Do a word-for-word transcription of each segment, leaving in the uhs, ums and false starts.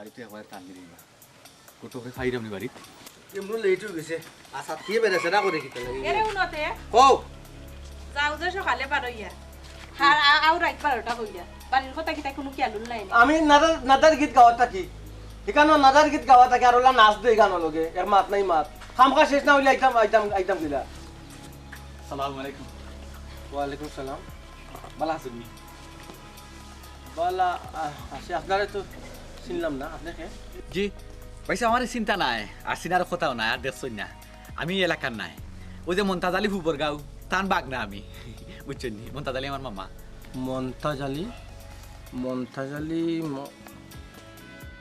তুই একবারে টান দিলি না। কত করে খাইরাম নি বাড়িত? এমন লেট অই গেছে। আচ্ছা, তুই বেড়া সেটা করে কিতা লাগে? এরে উনতে। কও। যাও যে সকালে পারইয়া। আর আ- আও রাইত বারোটা কইয়া। বাড়ির কথা কিতা কোনো খেয়ালুল নাই নি? আমি নাদার নাদার গীত গাওয়া থাকি। এখানে নাদার গীত গাওয়া থাকি আর ওলা নাচ দেই গানো লগে। এর মাত নাই মাত। খামখা শেষ না হইলে আইতাম আইতাম আইতাম কিলা। সালাম আলাইকুম। ওয়ালাইকুম সালাম। ভালা আছইন নি? বালা আহ, আছি। আপনারে তো চিনলাম না। আপনি কে? জি, ভাইসাব, আমারে চিনতা নায়, আর চিনার কথাও নায়, আর দেখছইন না। আমি ই এলাকার নায়। ওই যে মন্তাজ আলী ফুবরগাঁও, তান ভাগনা আমি। বুঝছইন নি? মন্তাজ আলী আমার মামা। মন্তাজ আলী, মন্তাজ আলী, ম-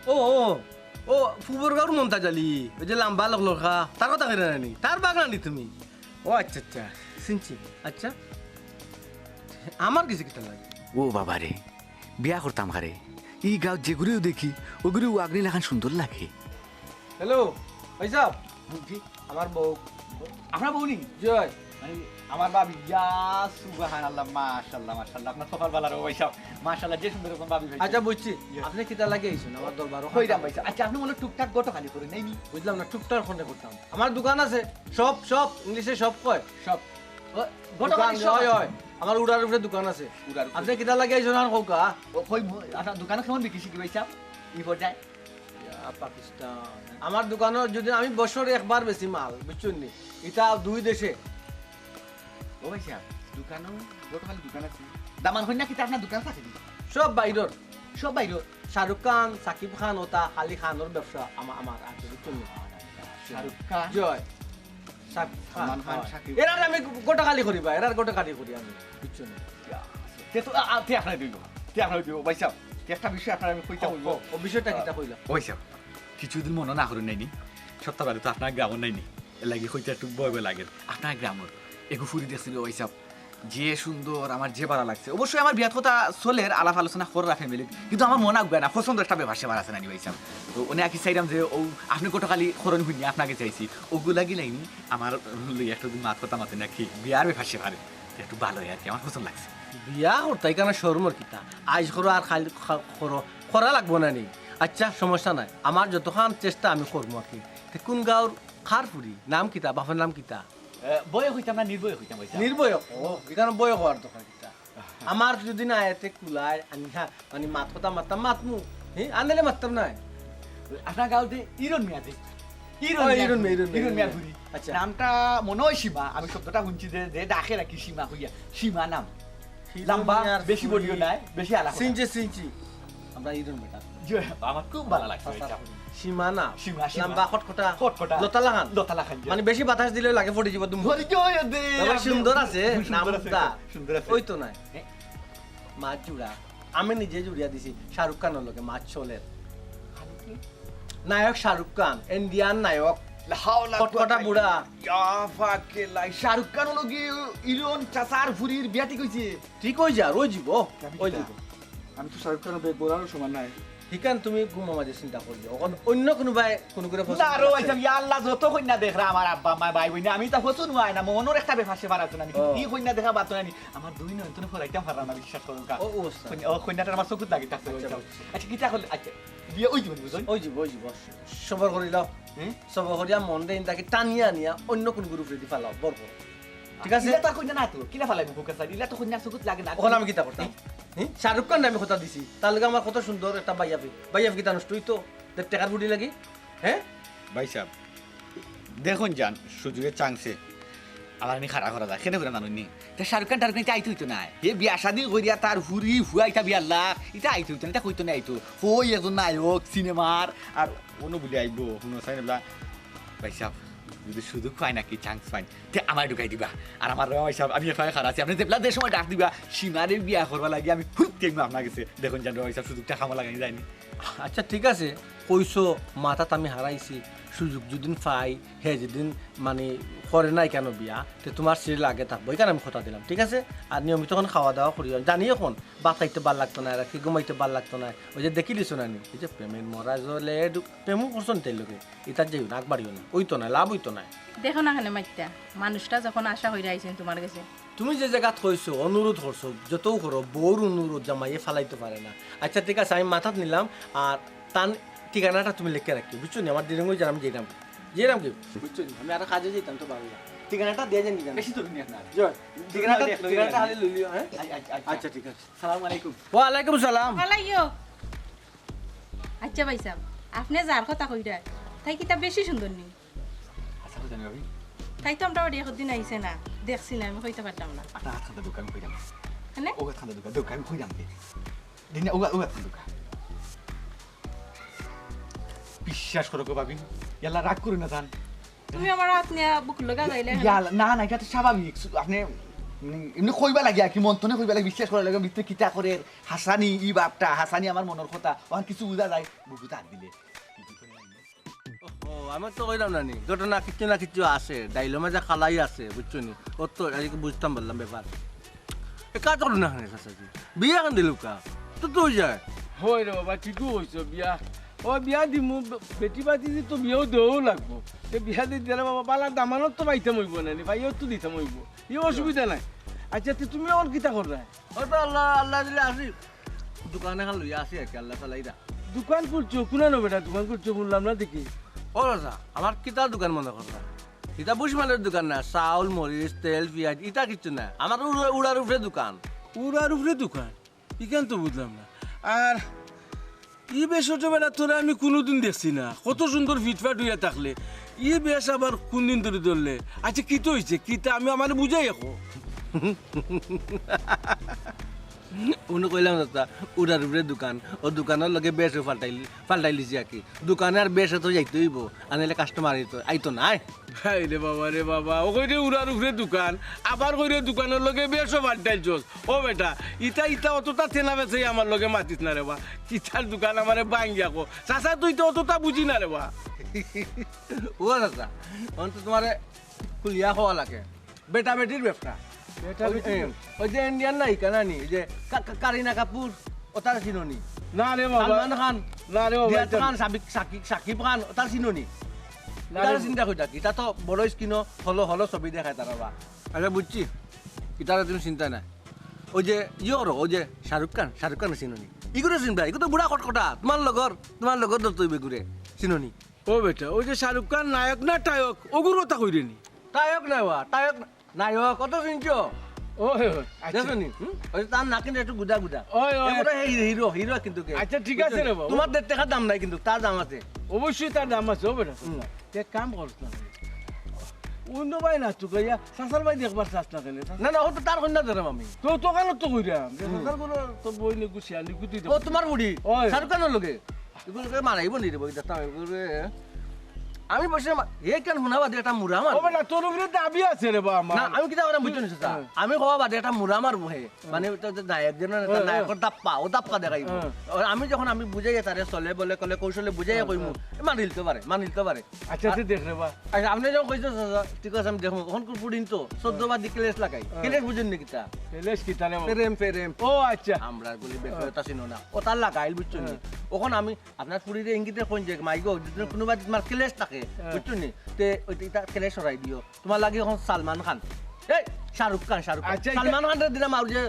ও ও ও ফুবরগাঁওর মন্তাজ আলী, ওই যে লাম্বা লকলকা, তার কথা কইরা নানি? তার ভাগনা নি তুমি? ও আচ্ছা আচ্ছা, চিনছি। আচ্ছা, আমার গেছে কিতা লাগে? ও বাবা রে, বিয়া করতাম কারে। ই গাঁওত যেগুরেউ দেখি, ওগুরে ওয়াগনি লাখান সুন্দর লাগে। হ্যালো, ভাইসাব। জি। আমার বউ। আপনার বউ নি? জি অয়। মানে, আমার ভাবি, ইয়া, সুবহানাল্লাহ, মাশাআল্লাহ, মাশাআল্লাহ, আপনার কপাল ভালা রে ভাইসাব, মাশাআল্লাহ, যে সুন্দর রকম ভাবি পাইছি। আচ্ছা, বুঝছি। ইয়া। আপনি কিতা লাগি আইছেন আমার দরবারো? কইরাম ভাইসাব। আচ্ছা, আপনি মনে হয় টুকটাক গটো খালি করেন, নাই নি? বুঝলাম না, টুকটাক কোনে করতাম? আমার দোকান আছে, সব, সব, ইংলিশে সব কয়। সব। ও, গটো দোকান, খালি সব অয়, আছে। অয়। আমার উড়ার উপরে দোকান আছে। উড়ার উপরে। আপনি কিতা লাগি আইছেন আর কউক্কা? ও, কই, মু-, আপনার দোকানে কেমন বিক্রি শিখি ভাইসাব? ই পর্যায়ে? ইয়া, পাকিস্তান। আমার দোকানো যদি আমি বছরে একবার বেশি মাল, বুঝছইন নি? ইটা দুই দেশে। ও ভাইসাব, দোকানো, গটো খালি দোকান আছে। দামান কইন না কিতা আপনার দোকান আছে নি? সব বাইরর। সব বাইরর। শাহরুখ খান, সাকিব খান, ওতা খালি খানর ব্যবসা আমা-, আমার আছে, বুঝছইন নি? শাহরুখ খান? জি অয়। সাকিব খান, সালমান খান, অয়। সাকিব। এরার আমি গটো খালি করি বা, এরার গটো খালি করি আমি, বুঝছইন নি? তে তো, আ, আ, তে আপনারে দিও, তে আপনারে দিও, ভাইসাব। তে একটা বিষয় আপনারে আমি কইতাম অইবো। ও, ও, বিষয়টা কিতা কইলা? ও ভাইসাব, কিছুদিন মনো না করইন নাইনি, সপ্তাহ বাদে তো আপনার গ্রামর নাইনি, এর লাগি কইতে একটু ভয় ভয় লাগের। আপনার গ্রামর এগু ফুরি দেখছি রে ভাইসাব, যে সুন্দর, আমার যে ভালা লাগছে। অবশ্যই আমার বিয়াত কথা চলের, আলাপ আলোচনা কররা ফ্যামিলিত, কিন্তু আমার মন আগুয়ায় না, পছন্দর একটা ব্যাপার স্যাপার আছে নানি ভাইসাব। তো অনে আর কি চাইরাম যে ও আপনে গটো খালি করইন হুনিয়া আপনার গেছে আইছি, ওগু লাগি লাইনি আমার লইয়া একটু মাত কথা মাতে নাকি বিয়ার ব্যাপার স্যাপারে। একটু ভালা অয় আর কি, আমার পছন্দ লাগছে। বিয়া করতা ইখানো শরমর কিতা? আইজ করো আর কাইল কা-, করো, করা লাগবো না নি? আচ্ছা, সমস্যা নাই, আমার যতখান চেষ্টা আমি করমু আর কি। তে কুন গাঁওর কার ফুরি? নাম কিতা? বাপর নাম কিতা? এ, বয়ে কইতাম না, নির্ভয়ে কইতাম, ভাইসাব। নির্ভয়ে? ও, ইখানো বয়ে কওয়ার দরকার কিতা? আমার যদি না এতে কুলায়, আমি হ্যাঁ, মানে মাত কথা মাততাম, মাতমু। হ্যাঁ, আনলে মাততাম না। আপনার গাঁওতে ইরন মিয়া যে। ইরন ও, মিয়া ইরন মিয়া, ফুরি, ইরন মিয়া, ইরন ইরন মিয়া মিয়া। ফুরি। আচ্ছা। নামটা মনো অয় সীমা, আমি শব্দটা হুনছি যে, যে ডাকে রাখি সীমা কইয়া। সীমা নাম। ইরন লাম্বা, মিয়ার বেশি ফুরি। বডিও নাই, বেশি আলাপ চিনছি, চিনছি। আমরা ইরন বেটা। জি, আমার খুব ভালা লাগছে আচ্ছা, এটা। সীমা না। সীমা, সীমা। লাম্বা, খটখটা। খটখটা। লতা লাখান। লতা লাখান, জি। মানে বেশি বাতাস দিলে লাগে ফড়ি যিবো দুম। ফড়ি যিবো, দে। তবে সুন্দর আছে, সুন্দর আছে, নামটা। সুন্দর আছে। ওই তো নাই। হ্যাঁ। মাত জুড়া। আমি নিজে জুড়িয়া দিছি শাহরুখ খানর লগে, মাত চলের। নায়ক শাহরুখ খান, ইন্ডিয়ান নায়ক। লা হাওলা খটখটা কুওয়াতা বুড়া। ইয়া ফাকে লাই, শাহরুখ খানর লগে ইরন চাচার ফুরির বিয়া ঠিক অইছে। ঠিক অই যার, অই যিবো, আমি অই কিতা? যিবো। আমি তো শাহরুখ খানর বেগ বলারও সমান নাই। হিখান তুমি ঘুমর মাঝে চিন্তা করিও। অখন অন্য কুনুবায় কুনুগুরে পছন্দ না রে, করছে। আইছাম, ইয়া আল্লাহ, যত কইন্যা দেখরা আমার আব্বা, আম্মা, ভাই, বইন, আমি তা পছন্দ অয় না, মনর একটা ব্যাপার স্যাপার আছে না নি? ও। ই কইন্যা দেখা বাত না নি? আমার দুই নয়ন থনে ফরাইতাম পারলাম না, বিশ্বাস করুক্কা। ও, ও, আচ্ছা। কইন্যা-, ও, কইন্যাটা আমার চকুত লাগি থাকছে, আচ্ছা, বুঝছো? বুঝছি। আচ্ছা, কিতা করলে? আচ্ছা, বিয়া অই যিবো নি, বুঝছো? অই যিবো, অই যিবো। সবর করিলাও। হুম? সবর করিয়া মন দেইন তাকে টানিয়া আনিয়া অন্য কুনুগুর উপরেদি ফালাও, বর করো। ঠিক আছে? ইলা তো আর কইন্যা না তো, কিলা ফালাইমু, ফোকাস আর ইলা তো কইন্যার চকুত লাগে না। অখন আমি কিতা করতাম? হুম? শাহরুখ খানরে আমি কথা দিছি, তার লগে আমার কত সুন্দর একটা বাইয়াফি। বাইয়াফি কিতা নষ্ট অইতো? তে টেকার ফুটি লাগি? হ্যাঁ? ভাইসাব, দেখইন যান, সুযোগর চান্সে আবার আমি খাড়া করা যায়, কেনে কইরা জানইন নি? তে শাহরুখ খান টারুখ খান ইতা আইতো অইতো নায়। হে বিয়া শাদি করিয়া তার ফুরি ফুয়া ইতা বিয়ার লাখ, ইতা আইতো অইতো নায়, ইতা কইতো নায় আইতো। কই একজন নায়ক সিনেমার, আর অনো বুলি আইবো, হুনো চাইন বলা। ভাইসাব, যদি সুযোগ পাই নাকি, চান্স পাই, তে আমারে ঢুকাই দিবা। আর আমার রে ভাইসাব, আমি এখানে খাড়া আছি, আপনে যেবলা যে সময় ডাক দিবা, সীমারে বিয়া করবার লাগি আমি হুরুপ থাকি আপনার গেছে। দেখইন যান রে ভাইসাব, সুযোগটা কামো লাগানি যায়নি। আচ্ছা, ঠিক আছে, কইছো, মাথাত আমি হারাইছি, সুযোগ যুদিন পাই, হে যুদিন মানে করে নাই কেন বিয়া, তে তুমার সিরিয়াল আগে থাকবো, ইখান আমি কথা দিলাম, ঠিক আছে? আর নিয়মিত অখন খাওয়া দাওয়া করিও, জানি অখন ভাত খাইতে ভালা লাগতো নায়, রাতি ঘুমাইতে ভালা লাগতো নায়, ওই যে দেখিলিছো না নি, ওই যে প্রেমের মরা জলে ডুব, প্রেমও করছো নি তাইর লগে, ইতাত যাইও না, আগবাড়িও না, অইতো নায়, লাভ অইতো নায়। দেখো না কেনে মাইত্তা, মানুষটা যখন আশা কইরা আইছইন তুমার গেছে। তুমি যে জাগাত কইছো, অনুরোধ করছো, যতউ করো, বউর অনুরোধ জামাইয়ে ফালাইতো পারে না। আচ্ছা, ঠিক আছে, আমি মাথাত নিলাম, আর তান ঠিকানাটা তুমি লেখিয়া রাখিও, বুঝছো নি? আমার দেরি অইযার, আমি যাইরাম। যাইরাম কি? বুঝছো নি? আমি আরো কাজে যাইতাম তো বারো। ঠিকানাটা দিয়া যাইন নি জানো? বেশি দূর নি আপনার। জয়, ঠিকানাটা, ঠিকানাটা খালি লইলিও, হ্যাঁ? আই, আই, আই, আচ্ছা, ঠিক আছে। সালাম আলাইকুম। ওয়ালাইকুম সালাম। ভালাইও। আচ্ছা ভাইসাব, আপনে যার কথা কইরা, তাই কিতা বেশি সুন্দর নি? আচ্ছা, বুঝলেন ভাবি? তাই তো আমরা বাড়ি একদিন আইছে না, দেখছি না, আমি কইতাম পারতাম না। আপনার হাত খান্দা দোকান কইরাম। মানে? ও হাত খান্দা দোকান, দোকান কইরাম কি? দিনে ওগা, ওগা দোকান। বিশ্বাস করো গো ভাবি, ইয়াল্লা রাগ করো না জান। তুমি আমার হাত নিয়া বুক লগা যাইলে কেনে? ইয়াল্লা, না, না, ইটা তো স্বাভাবিক। সু-, আপনে, মানে, এমনে কইবা লাগে আর কি, মন তনে কইবা লাগে, বিশ্বাস করা লাগে, ভিতরে কিতা করে, হাসানি, ই বাপটা, হাসানি আমার মনর কথা, ওখান কিছু বুঝা যায়, বুকুত হাত দিলে। ও, আমি তো কইলাম না নি, ঘটনা কিচ্ছু না কিচ্ছু আছে, ডাইলর মাঝে কালাই আছে, বুঝছো নি? ও তো আর কি বুঝতাম পারলাম ব্যাপার। এ কাজ করো না কেনে, চাচাজি? বিয়া কেন দিলুকা? তো তুই যায়। হয় রে বাবা, ঠিকও কইছো, বিয়া। ও বিয়া দিমু, বে-, বেটি বাতি দি তো বিয়াও দেওয়াও লাগবো। তে বিয়া দি দিলে বাবা, বালা দামানও তো পাইতাম অইবো না নি, ভাইও তো দিতাম অইবো। ই অসুবিধা নাই। আচ্ছা, তে তুমি অখন কিতা কররায়? ও তো আল্লাহ, আল্লাহ দিলে আছি। দোকান এখান লইয়া আছি আর কি, আল্লাহ চালাইরা। দোকান খুলছো? কুনানো বেটা দোকান খুলছো, শুনলাম না দেখি। ও চাচা, আমার কিতা দোকান মনে কররা? ইটা বুঝ মালের দোকান না, চাউল, মরিচ, তেল, পিয়াজ, ইটা কিচ্ছু না। আমার উড়া-, উড়ার উপরে দোকান। উড়ার উপরে দোকান? ইখান তো বুঝলাম না। আর ই বেশো তো বেটা তোরে আমি কুনুদিন দেখছি না। কত সুন্দর ফিটফাট অইয়া থাকলে। ই বেশ আবার কুনদিন ধরি ধরলে? আচ্ছা, কিতা অইছে? কিতা আমি আমারে বুঝাই এখন। উনি কইলাম চাচা, উড়ার উপরে দোকান, ও দোকানর লগে বেশও পাল্টাইল-, পাল্টাইলিছি আর কি। দোকানে আর বেশে তো যাইতে অইবো, আর নাইলে কাস্টমার আইতো, আইতো নায়। হায় রে বাবা রে বাবা, ও কইরে উড়ার উপরে দোকান, আবার কইরে দোকানর লগে বেশও পাল্টাইলছস। ও বেটা, ইতা, ইতা অততা তেনা বেচাই আমার লগে মাতিস না রে বা। কিতার দোকান আমারে ভাঙ্গিয়া কো। চাচা, তুই তো অততা বুঝি না রে বা। ও চাচা, অখন তো তুমারে খুলিয়া কওয়া লাগে। বেটা বেটির ব্যবসা। বেটা ওই, বেটির এ, ব্যবসা। ওই যে ইন্ডিয়ান নায়িকা নানি, ওই যে কা-, কা-, কারিনা কাপুর, ওতারে চিনো নি? না রে বাবা। সালমান খান, না রে বাবা, রিয়াজ এটা খান, সাবিক-, সাকিব, সাকিব খান, ওতারে চিনো নি? না রে ইতারে বাবা। চিন্তা করি থাকি, ইতা তো বড় স্ক্রিনও হলো হলো ছবি দেখায় তারা বা। আচ্ছা, বুঝছি, ইতারে তুমি চিন্তা নাই। ওই যে ইয়ে করো, ওই যে শাহরুখ খান, শাহরুখ খান চিনো নি? ইগুরে চিনবা, ইগু তো বুড়া কটকটা, তুমার লগর, তুমার লগর ধরতে অইবো ইগুরে, চিনো নি? ও বেটা, ওই যে শাহরুখ খান নায়ক না টায়ক, ওগুর কথা কইরে নি? টায়ক না বা, টায়ক না, নায়ক, অত চিনছো? ও, ও, আচ্ছা। দেখছো নি? হুম? ওই যে তার নাক কিন্তু একটু গুদা গুদা। ওই, ওই। এ বোধহয় হি-, হিরো, হিরো কিন্তু কে। আচ্ছা, ঠিক আছে রে বাবা। তুমার দেড় টেকার দাম নাই কিন্তু, তার দাম আছে। অবশ্যই তার দাম আছে, ও বেটা। হুম। এক কাম করস না। অন্য ভাই না, তুই কইয়া, চাচার ভাই দেখবার চাস না কেনে? না, না, ও তো তার কইন্যা ধরে আমি। তো, তো কেন তো কইরাম? যে হুম। চাচার কোনো তো বই নিয়ে গুছিয়ে আনি, গুটি ও, দেবো। তুমার বুড়ি? ওই। শাহরুখ খানের লগে? ইগুরে মারাইবো নি রে বা, ইতা তাও ইগুরে। আমি বসে মা-, হে কেন হুনা বাদে একটা মুরা মার। ও বেটা, তোর উপরে দাবি আছে রে বা আমার। না, আমি কিতা করাম বুঝছো নি চাচা? হ্যাঁ। আমি কওয়া বাদে একটা মুরা মারবো হে। হ্যাঁ। মানে, ওটা তো নায়ক যেন না, হ্যাঁ, হ্যাঁ। নায়কর দাপ্পা, ও দাপ্পা দেখাইবো। হ্যাঁ। আর আমি যখন আমি বুঝাইয়া তারে চলে বলে কলে কৌশলে বুঝাইয়া হ্যাঁ, কইমু, হ্যাঁ। এ মানিল তো পারে, মানিল তো পারে। আচ্ছা, আর তুই দেখ রে বা। আচ্ছা, আপনি যখন কইছো চাচা, ঠিক আছে, আমি দেখমু। অখন কোন পুডিং তো, চোদ্দ হ্যাঁ। বাদি ক্লেশ লাগাই। হ্যাঁ। ক্লেশ বুঝেন নি কিতা? ক্লেশ কিতা রে বাবা? প্রেম, প্রেম। ও আচ্ছা। আমরা গুলি বের হ্যাঁ। করে তা চিনো না। ওটা লাগাইল বুঝছো নি? হ্যাঁ। অখন আমি আপনার ফুরিরে ইঙ্গিতে কইন যে, "মাই গো, যদি হ্যাঁ। কোনো বাদি তোমার ক্লেশ থাকে, হ্যাঁ। বুঝছো নি? তে ওই ইটা ক্লেশ হরাই দিও। তোমার লাগি অখন সালমান খান।" এই, শাহরুখ খান, শাহরুখ খান। আচ্ছা, ইটা সালমান খানরে দিলাম আর যে,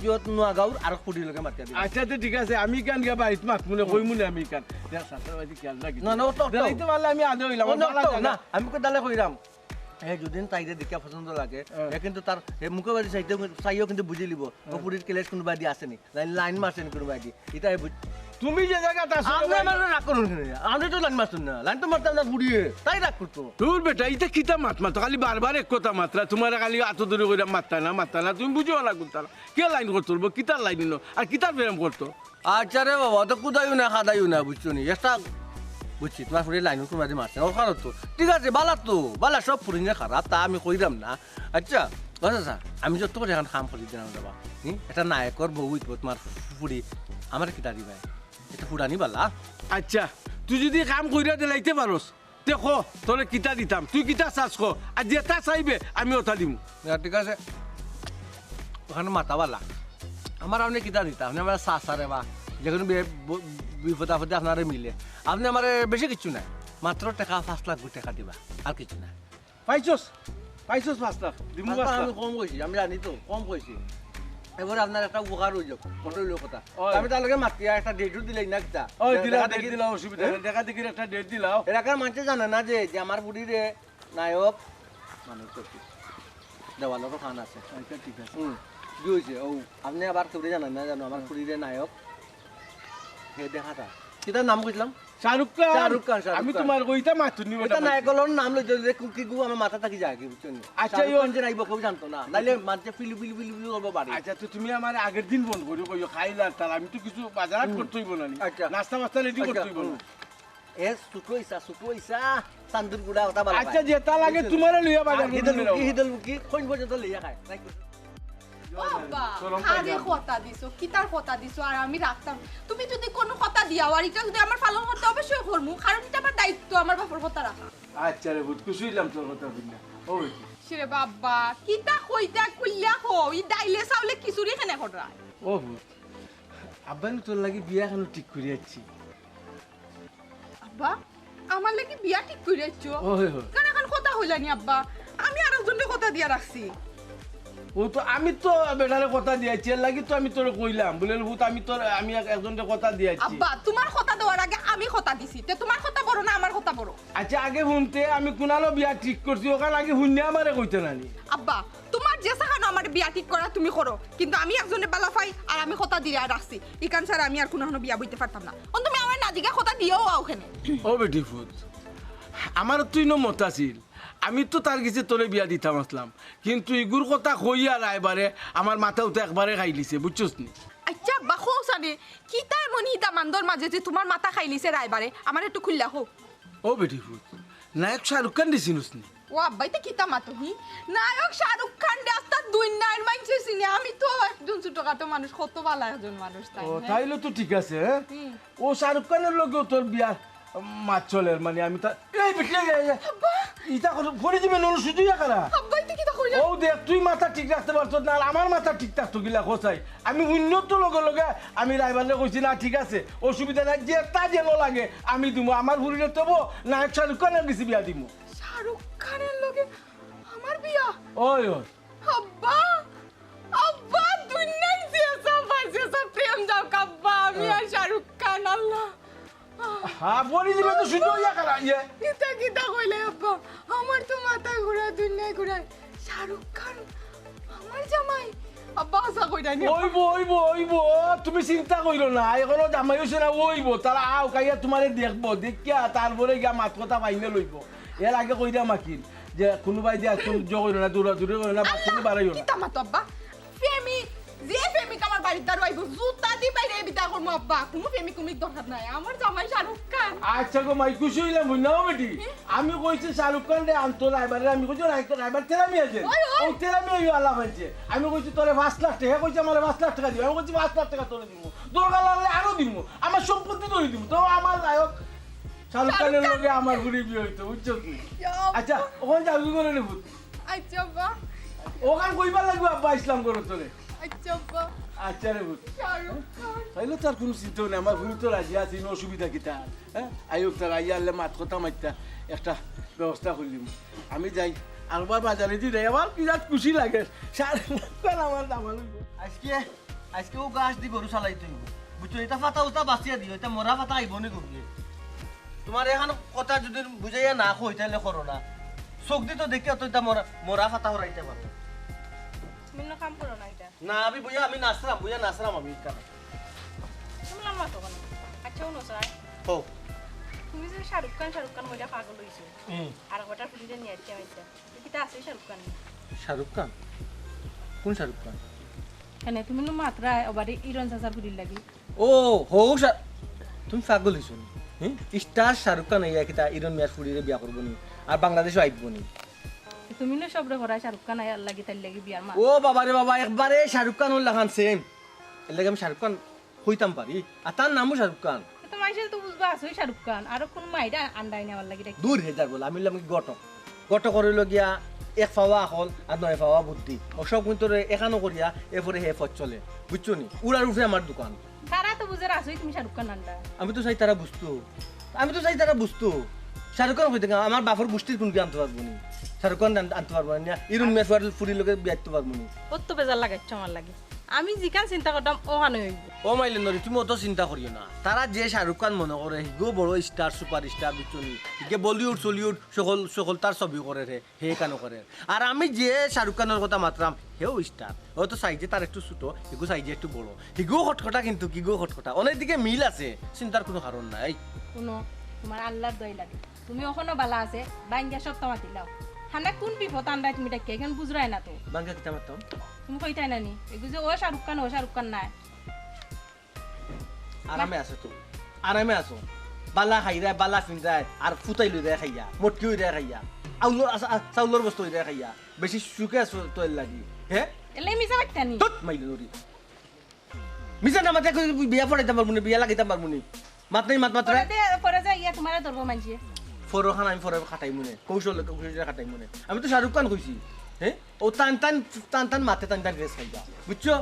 যে নোয়াগাঁওর আর ফুরির লগে মাতিয়া দিলাম। আচ্ছা, তে ঠিক আছে, আমি কান গিয়া বাড়িত মাত মনে হুম। কইমু না আমি কান। দেখ, শাসন বাড়ি খেয়াল রাখি। না, না, ও তো, ও তো। দিলাইতে পারলে আমি আদে অইলাম, ও, না, ভালা ও তো, জায়গা। না, আমি কোথালে কইরাম? হে যদিন তাইরে দেখিয়া পছন্দ লাগে, হ্যাঁ। হে কিন্তু তার, হে মুখে বাড়ি চাইতেও কিন্তু, চাইও কিন্তু বুঝি লিব, ও হ্যাঁ। ফুরির ক্লেশ কোনো বাদি আছে নি। লাইন, লাইন মারছেন কোনো বাদি। ইটা হে বুঝ-, তুমি যে জায়গাত আছো, আপনি ভাই। আমার রাগ করুন কেনে? আমি তো লাইন মারছুন না। লাইন তো মারতাম না ফুরিয়ে। তাই রাগ করতো। দূর বেটা, ইটা কিতা মাত মাতো? খালি বারবার এক কথা মাতরা। তোমারে খালি আতো ধরে কইরা মাততা না, মাততা না। তুমি বুঝো না কোনটা। কে লাইন করতো বলবো? কিতার লাইন নিল? আর কিতার প্রেম করতো? আচ্ছা রে বাবা, তো কুদাইও না, খাদাইও না, বুঝছো নি? একটা বুঝছি, তোমার ফুরির লাইন কোনো বাদি মারছে না। ওখানে তো ঠিক আছে, বালা তো, বালা সব ফুরিনে খারাপ, তা আমি কইরাম না। আচ্ছা, আচ্ছা, আচ্ছা, আমি যত করে এখন কাম করি দিলাম বাবা, হুম? এটা নায়কর বউ হইতো তোমার ফুরি, আমার কিতা দিবায়? এটা ফুরানি বালা। আচ্ছা, তুই যদি কাম কইরা দিলাইতে পারস, তে ক, তোরে কিতা দিতাম? তুই কিতা চাস ক? আর যেটা চাইবে, আমি ওটা দিমু। না, ঠিক আছে। ওখানে মাথা বালা। আমার আপনি কিতা দিতা? আপনি আমার চাচা রে বা, যে কোনো বে-, ব-, বিপদ আপদে আপনারে মিলে। আপনি আমারে বেশি কিচ্ছু নাই। মাত্র টেকা পাঁচ লাখ টাকা দিবা, আর কিচ্ছু না। পাইছস? পাইছস পাঁচ লাখ? দিমু পাঁচ লাখ পাঁচ লাখ। আমি কম কইছি, আমি জানি তো, কম কইছি। এবার আপনার একটা উপকার অইল, কত অইল কথা। ওই। আমি তার লগে মাতিয়া একটা ডেটও দিলাই না কিতা? ওই, দিলাও, দেখা ডেট দেখি দিলাও, অসুবিধা নাই। দেখা দেখির একটা ডেট দিলাও। এলাকার মানুষে জানে না যে, যে আমার ফুড়িরে নায়ক, মানে, তো কি? দেওয়ালেরও খান আছে। আচ্ছা, ঠিক আছে। হুম, কি হইছে? ও, আপনি আবার কেউরে জানান না জানো, আমার ফুড়িরে নায়ক। হে দেখা তা। কিতার নাম কইছিলাম? শাহরুখ খান। শাহরুখ খান, শাহরুখ আমি খান। তোমার ওইটা মাতুনি ওটা বেটা নায়ক মাতুনি। হলোর নাম লইতে লইতে কুকি গু আমার মাথা থাকি যায় কি, বুঝছো নি? আচ্ছা, শাহরুখ ওই খান যে নাইব কেউ জানতো না। নাইলে মানছে ফিলু ফিলু ফিলু ফিলু করবো বাড়ি। আচ্ছা, তো তুমি আমার আগের দিন ফোন করি কইও, খাইলা তার আমি তো কিছু বাজার হাট হুম। করতে হইব না নি। আচ্ছা। নাস্তা বাস্তা রেডি আচ্ছা, করতে হইব না। হুম। এ, ছোট ইসা, ছোট ইসা, চান্দুর গুড়া ওটা বালা আচ্ছা, পায়। যেটা লাগে বুঝছো? তোমারে লইয়া বাজার আর হিদল করতে মুখী, যাও। হিদল মুখী, কোন পর্যন্ত লইয়া খায়? রাইট। ও আব্বা, শরম পাই আরে না। কথা দিছো, কিতার কথা দিছো, আর আমি রাখতাম। তুমি যদি কোনো কথা দিয়াও, আর এটা যদি আমার পালন করতে, অবশ্যই করমু, কারণ এটা আমার দায়িত্ব, আমার বাপর কথা রাখা। আচ্ছা রে, বুঝ, খুশি হইলাম তোর কথা শুনে। ও বেটি। সে রে বাবা, কিতা কইতা কইলা কও, ই ডাইলে চাউলে খিচুড়ি কেনে কররা? ও বুঝ, আব্বা নু তোর লাগি বিয়া কেন ঠিক করি আছি? আব্বা, আমার লাগি বিয়া ঠিক করি আছো? ওই, ওই। কেন এখন কথা হইলা নি আব্বা? আমি আর একজনকে কথা দিয়া রাখছি। ও তো আমি তো বেটারে কথা দিয়াছি, এর লাগি তো আমি তোরে কইলাম। বলে, "পুত, আমি তোর, আমি এক-, একজনকে কথা দিয়াছি।" আব্বা, তোমার কথা দেওয়ার আগে আমি কথা দিছি। তে তোমার কথা বড় না আমার কথা বড়? আচ্ছা, আগে হুনতে আমি কুনালো বিয়া ঠিক করছি, ওখান আগে হুনলে আমারে কইতে না নি। আব্বা, তোমার যে সাখানো আমার বিয়া ঠিক করা তুমি করো, কিন্তু আমি একজনে বালা পাই আর আমি কথা দিয়া রাখছি। ইখান ছাড়া আমি আর কোনো বিয়া বইতে পারতাম না। অন তুমি আমার নাজিকে কথা দিও আও কেনে। ও বেটি পুত, আমার তুই ন মত আছিল, আমি তো তার গেছে তোরে বিয়া দিতাম আসলাম, কিন্তু ইগুর কথা কইয়া রায়বারে আমার মাথা উঠে একবারে খাইলিছে, বুঝছস নি? আচ্ছা আব্বা, কও সানে, কিতা এমন হিতা মান্দর মাঝে যে তোমার মাথা খাইলিছে রায়বারে? আমার একটু খুললা কও। ও বেটি পুত, নায়ক শাহরুখ খান রে চিনস নি? ও আব্বা, ইতা কিতা মাতো হি? নায়ক শাহরুখ খান রে আস্তা দুনিয়ার মাইনষে চিনে, আমি তো একজন ছোটখাটো মানুষ, কত বালা একজন মানুষ তাই, ও, হ্যাঁ? তাইলে তো ঠিক আছে, হ্যাঁ? হুম। ও শাহরুখ খানের লগেও তোর বিয়ার মাত চলের, মানে আমি তা, এই বেটি, এই, এই, এই। আব্বা। ইতা কথা পড়ে দিবে নল শুধু ইয়া করা। আব্বা, ইতা কিতা কইলা? ও দেখ, তুই মাথা ঠিক রাখতে পারছস না, আর আমার মাথা ঠিক থাকতো কিলা, খোঁচাই। আমি উন্নত লগে লগে আমি রায়বারে কইছি, "না, ঠিক আছে, অসুবিধা নাই, যেটা যেন লাগে আমি দিমু, আমার ফুড়িরে তবু নায়ক শাহরুখ খানের গেছে বিয়া দিমু।" শাহরুখ খানের লগে আমার বিয়া? ওই, ওই। আব্বা, আব্বা, দুনিয়ার যে সব আছে, সব প্রেম যাও আব্বা, আমি আর শাহরুখ খান, আল্লাহ। হ্যাঁ, বলি দিবে তো শুধু ইয়া করা, ইয়ে। কিতা, কিতা কইলে আব্বা? আমার তো মাথা ঘুরায়, দুনিয়া ঘুরায়। শাহরুখ খান, আমার জামাই? আব্বা, হাছা কইরা নি? ওইবো, ওইবো, ওইবো। তুমি চিন্তা কইরো না, এখনো জামাই অইছে না, ওইবো। তারা আউক, আইয়া তোমারে দেখবো, দেখিয়া তারপরে গিয়া মাত কথা পাইলে লইবো। এর আগে কইরা মাকিল যে কোনোবায় দিয়া একদম জো কইরো না, দৌড়াদৌড়ি কইরো না, আল্লাহ, বাথরুমে বাড়াইও না। কিতা মাতো আব্বা? প্রেমিক, যে প্রেমিক আমার বাড়িত দাঁড়াইবো, জুতা দি বাইরে বিদায় করমু আব্বা। কোনো প্রেমিক, প্রেমিক দরকার নাই, আমার জামাই শাহরুখ খান। আচ্ছা গো মাই, খুশি হইলাম, হই না বেটি? হুম? আমি কইছি শাহরুখ খান রে আনতো রায়বারে, আমি কইছি রায়-, রায়বার তেরা মিয়া যে। ওই, ওই। ও তেরা মিয়া ইউ আল্লাহ মানছে। আমি কইছি তোরে পাঁচ লাখ টাকা, কইছে আমারে পাঁচ লাখ টাকা দিবি। আমি কইছি পাঁচ লাখ টাকা তোরে দিমু। দরকার লাগলে আরো দিমু। আমার সম্পত্তি তোরে দিমু। তো আমার নায়ক শাহরুখ খানের শাহরুখ খান। লগে আমার ফুড়ি বিয়া হইতো, বুঝছো কি? ইয়া আচ্ছা, আব্বা। ওখানে যাবি করে রে পুত। আচ্ছা আব্বা। ওখান কইবার লাগবে আব্বা ইসলাম করে তোরে। আচ্ছা আব্বা। আচ্ছা রে পুত। শাহরুখ খান। তাইলে তার কোনো চিন্তা নেই, আমার ফুড়ি তো রাজি আছে, কোনো অসুবিধা কিতা? হ্যাঁ? আইও তার আইয়া আনলে মাত কথা মাততা একটা ব্যবস্থা করিলিমু। আমি যাই, আরবার বাজারে দি যাই, আমার বিরাট খুশি লাগে। শাহরুখ খান আমার দামান অইবো। আজকে, আজকে ও গাছ দি গরু চালাইতে অইবো। বুঝছো, এটা ফাতা উতা বাঁচিয়া দিও, এটা মরা ফাতা আইবো নি গরু। তোমার এখন কথা যদি বুঝাইয়া না কই, তাইলে করো না। চোখ দি তো দেখিয়া তো এটা মরা, মরা ফাতা হরাইতে পারো। তুমি না কাম করো না এটা। না, আমি বইয়া, আমি নাচরাম, বইয়া নাচরাম আমি এখানে। তুমি লম্বা তো কেন? আচ্ছা, হুনো স্যার। হো। তুমি যে শাহরুখ খান, শাহরুখ খান বইয়া পাগল হইছো। হুম। আর কটা ফুটিতে নিয়ে আসছে আমার। কিতা আছে শাহরুখ খান? শাহরুখ খান? কোন শাহরুখ খান? কেনে, তুমি নু মাতরায় ওবারে ইরন চাচার ফুরির লাগি। ও, হো, শা-, তুমি পাগল হইছো নি? হুম? স্টার শাহরুখ খান আইয়া কিতা ইরন মিয়ার ফুরিরে বিয়া করবো নি? আর বাংলাদেশও আইবো নি? তুমি নু সবরে করায় শাহরুখ খান আইয়ার লাগি, তার লাগি বিয়ার মাত। ও বাবা রে বাবা, একবারে শাহরুখ খান ওর লাখান সেম। এর লাগি আমি শাহরুখ খান হইতাম পারি। আর তার নামও শাহরুখ খান। তো মাইশে তো বুঝবা আছোই শাহরুখ খান, আরো কোন মাইরা আন্ডাই নেওয়ার লাগি ডাকি? দূর হে যার বলে, আমি হইলাম কি ঘটক। ঘটক হইল গিয়া এক পাওয়া আকল আর নয় পাওয়া বুদ্ধি। ও সব কিন্তু রে এখানো করিয়া এরপরে হে পথ চলে। বুঝছো নি? উড়ার উপরে আমার দোকান। তারা তো বুঝে আছোই তুমি শাহরুখ খান আন্ডা। আমি তো চাই তারা বুঝতো। আমি তো চাই তারা বুঝতো। শাহরুখ খান হইতে গেলে আমার বাপর গোষ্ঠীর কোন কি আনতে পারবো নি? শাহরুখ খান আন-, আনতে পারবো না। ইরুন মেসওয়ার ফুরির লগে বিয়াইতে পারবো নি? অত বেজার লাগাইছো আমার লাগি। আমি যেখান চিন্তা করতাম, ওখানে অইব। ও মাইলেন্দরি, তুমি অত চিন্তা করিও না। তারা যে শাহরুখ খান মনে করে, হিগু বড় স্টার, সুপার স্টার, বুঝছো নি? হিগে বলিউড, সলিউড, সকল, সকল তার ছবি করে রে, হে কানো করে। আর আমি যে শাহরুখ খানের কথা মাতরাম, হেও স্টার। হয়তো সাইজে তার একটু ছোট, হিগু সাইজে একটু বড়। হিগু খটখটা কিন্তু, হিগু খটখটা। অনেক দিকে মিল আছে, চিন্তার কোনো কারণ নাই। শুনো, তোমার আল্লাহর দয় লাগে। তুমি অখনো বালা আছে, বাঙ্গিয়া সব তামাতি লাও। হানা কোন বিপদ আনরায় তুমি ডাকিয়া, এখন বুঝরায় না তো। বাঙ্গা কিতা মাততাম? তুমি কইতায় না নি? এগু যে ও শাহরুখ খান, ও শাহরুখ খান নায়। আরামে আছে তো, আরামে আছো। বালা খাইরায়, বালা ফিনরায়, আর ফুতাই লইরায় খাইয়া, মটকি হইরায় খাইয়া। আউলো-, আ-, আ-, চাউলর বস্তা হইরায় খাইয়া। বেশি সুখে আছো তো এর লাগি। হে? এলে মিছা মাততা নি? তুত মাইলেন্দরি। মিছা না মাতে কই বিয়া পড়াইতাম পারমু নি, বিয়া লাগাইতাম পারমু নি। মাত নাই, মাত মাতরায়। পরে দে, পরে যাইয়া তোমারে ধরবো মানষে। ফরোখান আমি ফরে খাটাইমু নে, কৌশল, কৌশলে খাটাইমু নে। আমি তো শাহরুখ খান কইছি। হে? ও টান টান, টান টান মাতে টান টান ড্রেস খাইবা। বুঝছো?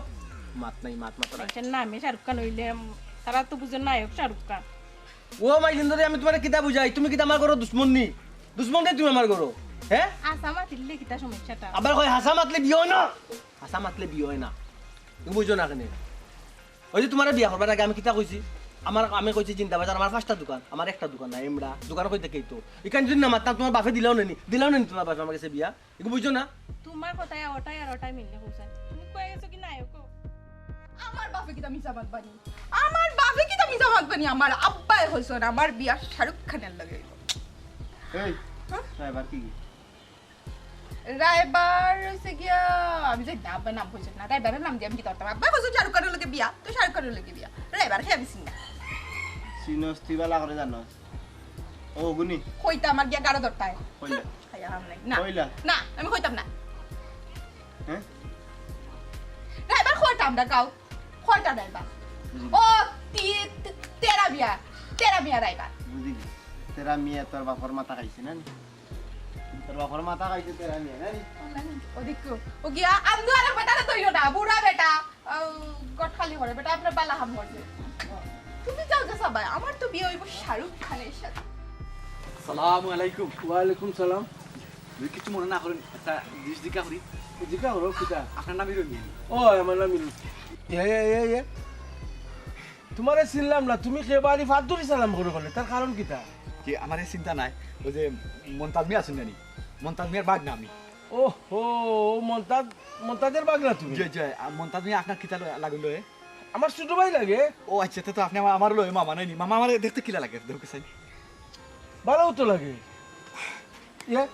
মাত নাই, মাত মাতরায়। মানুষের নামে শাহরুখ খান হইলে, উম, তারা তো বুঝে নায়ক শাহরুখ খান। ও মাইলেন্দরি, আমি তোমারে কিতা বুঝাই? তুমি কিতা আমার ঘরো দুশমন নি? দুশমন নি তুমি আমার ঘরো? হে? হাছা মাতিলে কিতা সমস্যাটা? আবার কয় হাছা মাতলে বিয়া অয় না। হাছা মাতলে বিয়া অয় না। তুমি বুঝো না কেনে? ওই যে তোমারে বিয়া করবার আগে আমি কিতা কইছি? আমার, আমি কইছি জিন্দাবাজার আমার পাঁচটা দোকান, আমার একটা দোকান না, এমরা দোকান কই দেখেই তো। এখান যদি না মারতাম, তোমার বাপে দিলাও নেনি, দিলাও নেনি তোমার বাপে আমার কাছে বিয়া। এগু বুঝছো না? তোমার কথায় ওটাই আর ওটাই মিললে হোসেন। তুমি কয়ে গেছো কি নায়ক? আমার বাপে কিতা মিছা মাতবা নি? আমার বাপে কিতা মিছা মাতবা নি? আমার আব্বায় কইছইন আমার বিয়া শাহরুখ খানের লগে অইব। এই, হ্যাঁ? ড্রাইভার কি? রায়বার হইছে গিয়া, আমি জানি না, আব্বা নাম কইছে না। রায়বারের নাম দিয়ে আমি কিতা করতাম? আব্বা কইছে শাহরুখ খানের লগে বিয়া, তো শাহরুখ খানের লগে বিয়া। রায়বার কে আমি চিনি না। চিনস তুই বালা করে জানস। ও গুনি। কইতা আমার গিয়া গাড়ো ধরতায়। কইলা। খাইয়া হাম নাই। না। কইলা। না, আমি কইতাম না। হ্যাঁ? রায়বার কইতাম না, গাও। কয়টা রায়বার? বুঝি। ও, তি-, তি-, তেরা মিয়া, তেরা মিয়া রায়বার। বুঝি গেছি। তেরা মিয়া তোর বাপর মাথা খাইছে না নি? তোর বাপর মাথা খাইছে তেরা মিয়া, না নি? ও দেখো, ও গিয়া, আন্দু আরে বেটারে দইও না, বুড়া বেটা, আহ, গট খালি করে, বেটা আপনার বালা হাম করছে। তুমি যাও যে সবাই, আমার তো বিয়া হইব শাহরুখ খানের সাথে। সালামু আলাইকুম। ওয়ালাইকুম সালাম। যদি কিছু মনে না করেন, একটা জিনিস জিজ্ঞা করি। জিজ্ঞা করো, কিতা? আপনার নাম হিরো মিয়া নি? ও, আমার নাম হিরো। এ, এ, এ, এ। তোমারে চিনলাম না, তুমি কে বাড়ি ফাদ্দুরি সালাম করে বলে, তার কারণ কিতা? কি, আমার এই চিন্তা নাই, ওই যে মন্তাজ মিয়া আছেন জানি, মন্তাজ মিয়ার বাগনা আমি। ও হো, ও মন্তাজ, মন্তাজের বাগনা তুমি? জি, জি, আ, মন্তাজ মিয়া আপনার কিতা ল-, লাগলো এ? আমার ছোট ভাই লাগে। ও আচ্ছা, তে তো আপনি আমার, আমার লয় মামা নাইনি? মামা আমার দেখতে কিলা লাগে? দেখো সাইন। ভালো তো লাগে। ইয়ে,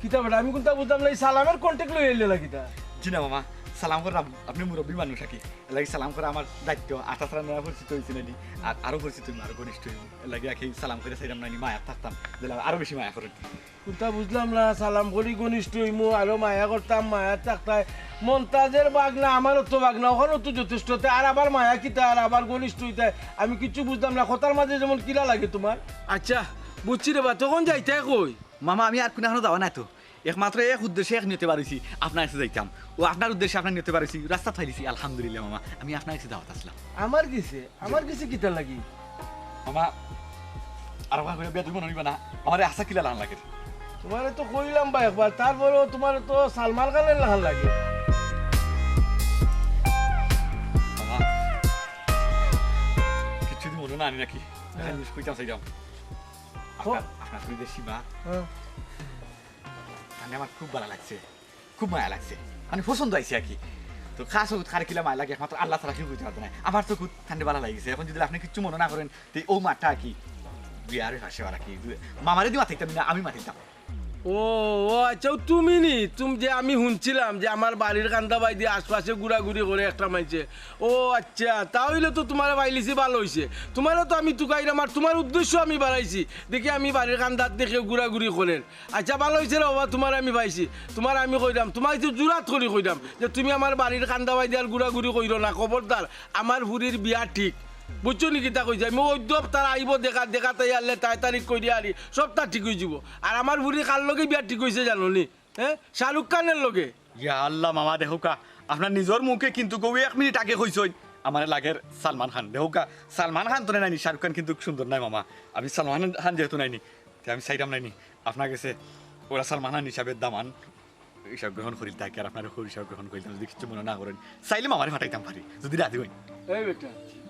কিতা বেটা, আমি কোনটা বুঝলাম না, এই সালামের কন্ট্যাক্ট লই আইলে না কিতা? জি না মামা, সালাম করলাম, আপনি মুরব্বী মানুষ আর কি। এর লাগি সালাম করা আমার দায়িত্ব। আর তাছাড়া নয়া পরিচিত হইছে নানি, আর আরো পরিচিত হইমু, আরো ঘনিষ্ঠ হইমু। এর লাগি আর কি সালাম করে চাইলাম নানি, মায়া থাকতাম, দিলে আরো বেশি মায়া করেন। কোনটা বুঝলাম না, সালাম করি ঘনিষ্ঠ হইমু, আরো মায়া করতাম, মায়া থাকতায়। মন্তাজের বাগনা, আমারও তো বাগনা, ওখানেও তো যথেষ্ট। তে আর আবার মায়া কিতা, আর আবার ঘনিষ্ঠ হইতায়? আমি কিচ্ছু বুঝলাম না, কথার মাঝে যেমন কিলা লাগে তোমার। আচ্ছা, বুঝছি রে বা, তখন যাইতায় কই? মামা, আমি আর কোনো যাওয়া নাই তো, একমাত্র এক উদ্দেশ্যে এক নিয়তে বার হইছি, আপনার কাছে যাইতাম। ও আপনার উদ্দেশ্যে আপনার নিয়তে বার হইছি, রাস্তা পাইলিছি, আলহামদুলিল্লাহ মামা, আমি আপনার কাছে দাওয়াত আসলাম। আমার গেছে? আমার গেছে কিতা লাগি? মামা, আর ওখানে করে বেদুই মনে হইবা না, আমার হাসা কিলা লান লাগে। তোমারে তো কইলাম বা একবার, তারপরেও তোমারে তো সালমান খানের লাখান লাগে। মামা, কিচ্ছু দি মনে না আনি নাকি? হ্যাঁ। আমি কইতাম চাইলাম। আপনার, আপনার দুই দেশি মা। হ্যাঁ। মানে আমার খুব ভালা লাগছে, খুব মায়া লাগছে, মানে পছন্দ আইছে আর কি। তো খাস ও খারে কিলা মায়া লাগে একমাত্র আল্লাহ ছাড়া কেউ বুঝতে পারতো না। আমার তো খুব ঠান্ডা ভালা লাগিছে। এখন যদি আপনি কিচ্ছু মনে না করেন, তো ও মাঠটা আর কি বিয়ারে ফাঁসে আর কি মামারে দি মাতাইতাম না, আমি মাতাইতাম। ও, ও আচ্ছা, ও তুমি নি? তুমি যে আমি শুনছিলাম যে আমার বাড়ির কান্দা বাই দিয়ে আশপাশে ঘুরাঘুরি করে একটা মাইছে। ও আচ্ছা, তা হইলে তো তোমারে পাইলিছি ভালা হইছে। তোমারে তো আমি তুকাইলাম আর তোমার উদ্দেশ্য আমি বাড়াইছি। দেখি আমি বাড়ির কান্দাত দেখে ঘুরাঘুরি করেন। আচ্ছা, ভালা হইছে রে বাবা, তোমারে আমি পাইছি। তোমারে আমি কইরাম, তোমারে তো জুরাত করি কইরাম যে তুমি আমার বাড়ির কান্দা বাই দিয়ার ঘুরাঘুরি কইরো না, খবরদার। আমার ফুরির বিয়া ঠিক, বুঝছো নি কিতা কইছি? আমি ওই দপ তারা আইব দেখা, দেখা তাই আনলে তাই তারিখ কই দিয়া আনি, সবটা ঠিক হয়ে যাব। আর আমার ফুরির কার লগে বিয়া ঠিক হইছে জানো নি? হ্যাঁ, শাহরুখ খানের লগে। ইয়া আল্লাহ মামা, দেখোকা, আপনার নিজর মুখে কিন্তু কবি এক মিনিট আগে কইছইন আমারে লাগের সালমান খান। দেখোকা, সালমান খান তো নাইনি, শাহরুখ খান কিন্তু সুন্দর নায় মামা। আমি সালমান খান যেহেতু নাইনি, তে আমি চাইরাম নাইনি আপনার গেছে ওরা সালমান খান হিসাবে দামান। হিসাব গ্রহণ করিল তাকে, আর আপনারে হিসাব গ্রহণ করিল, যদি কিছু মনে না করেন, চাইলে মামারে ফাটাইতাম পারি, যদি রাজি হইন। এই বেটা,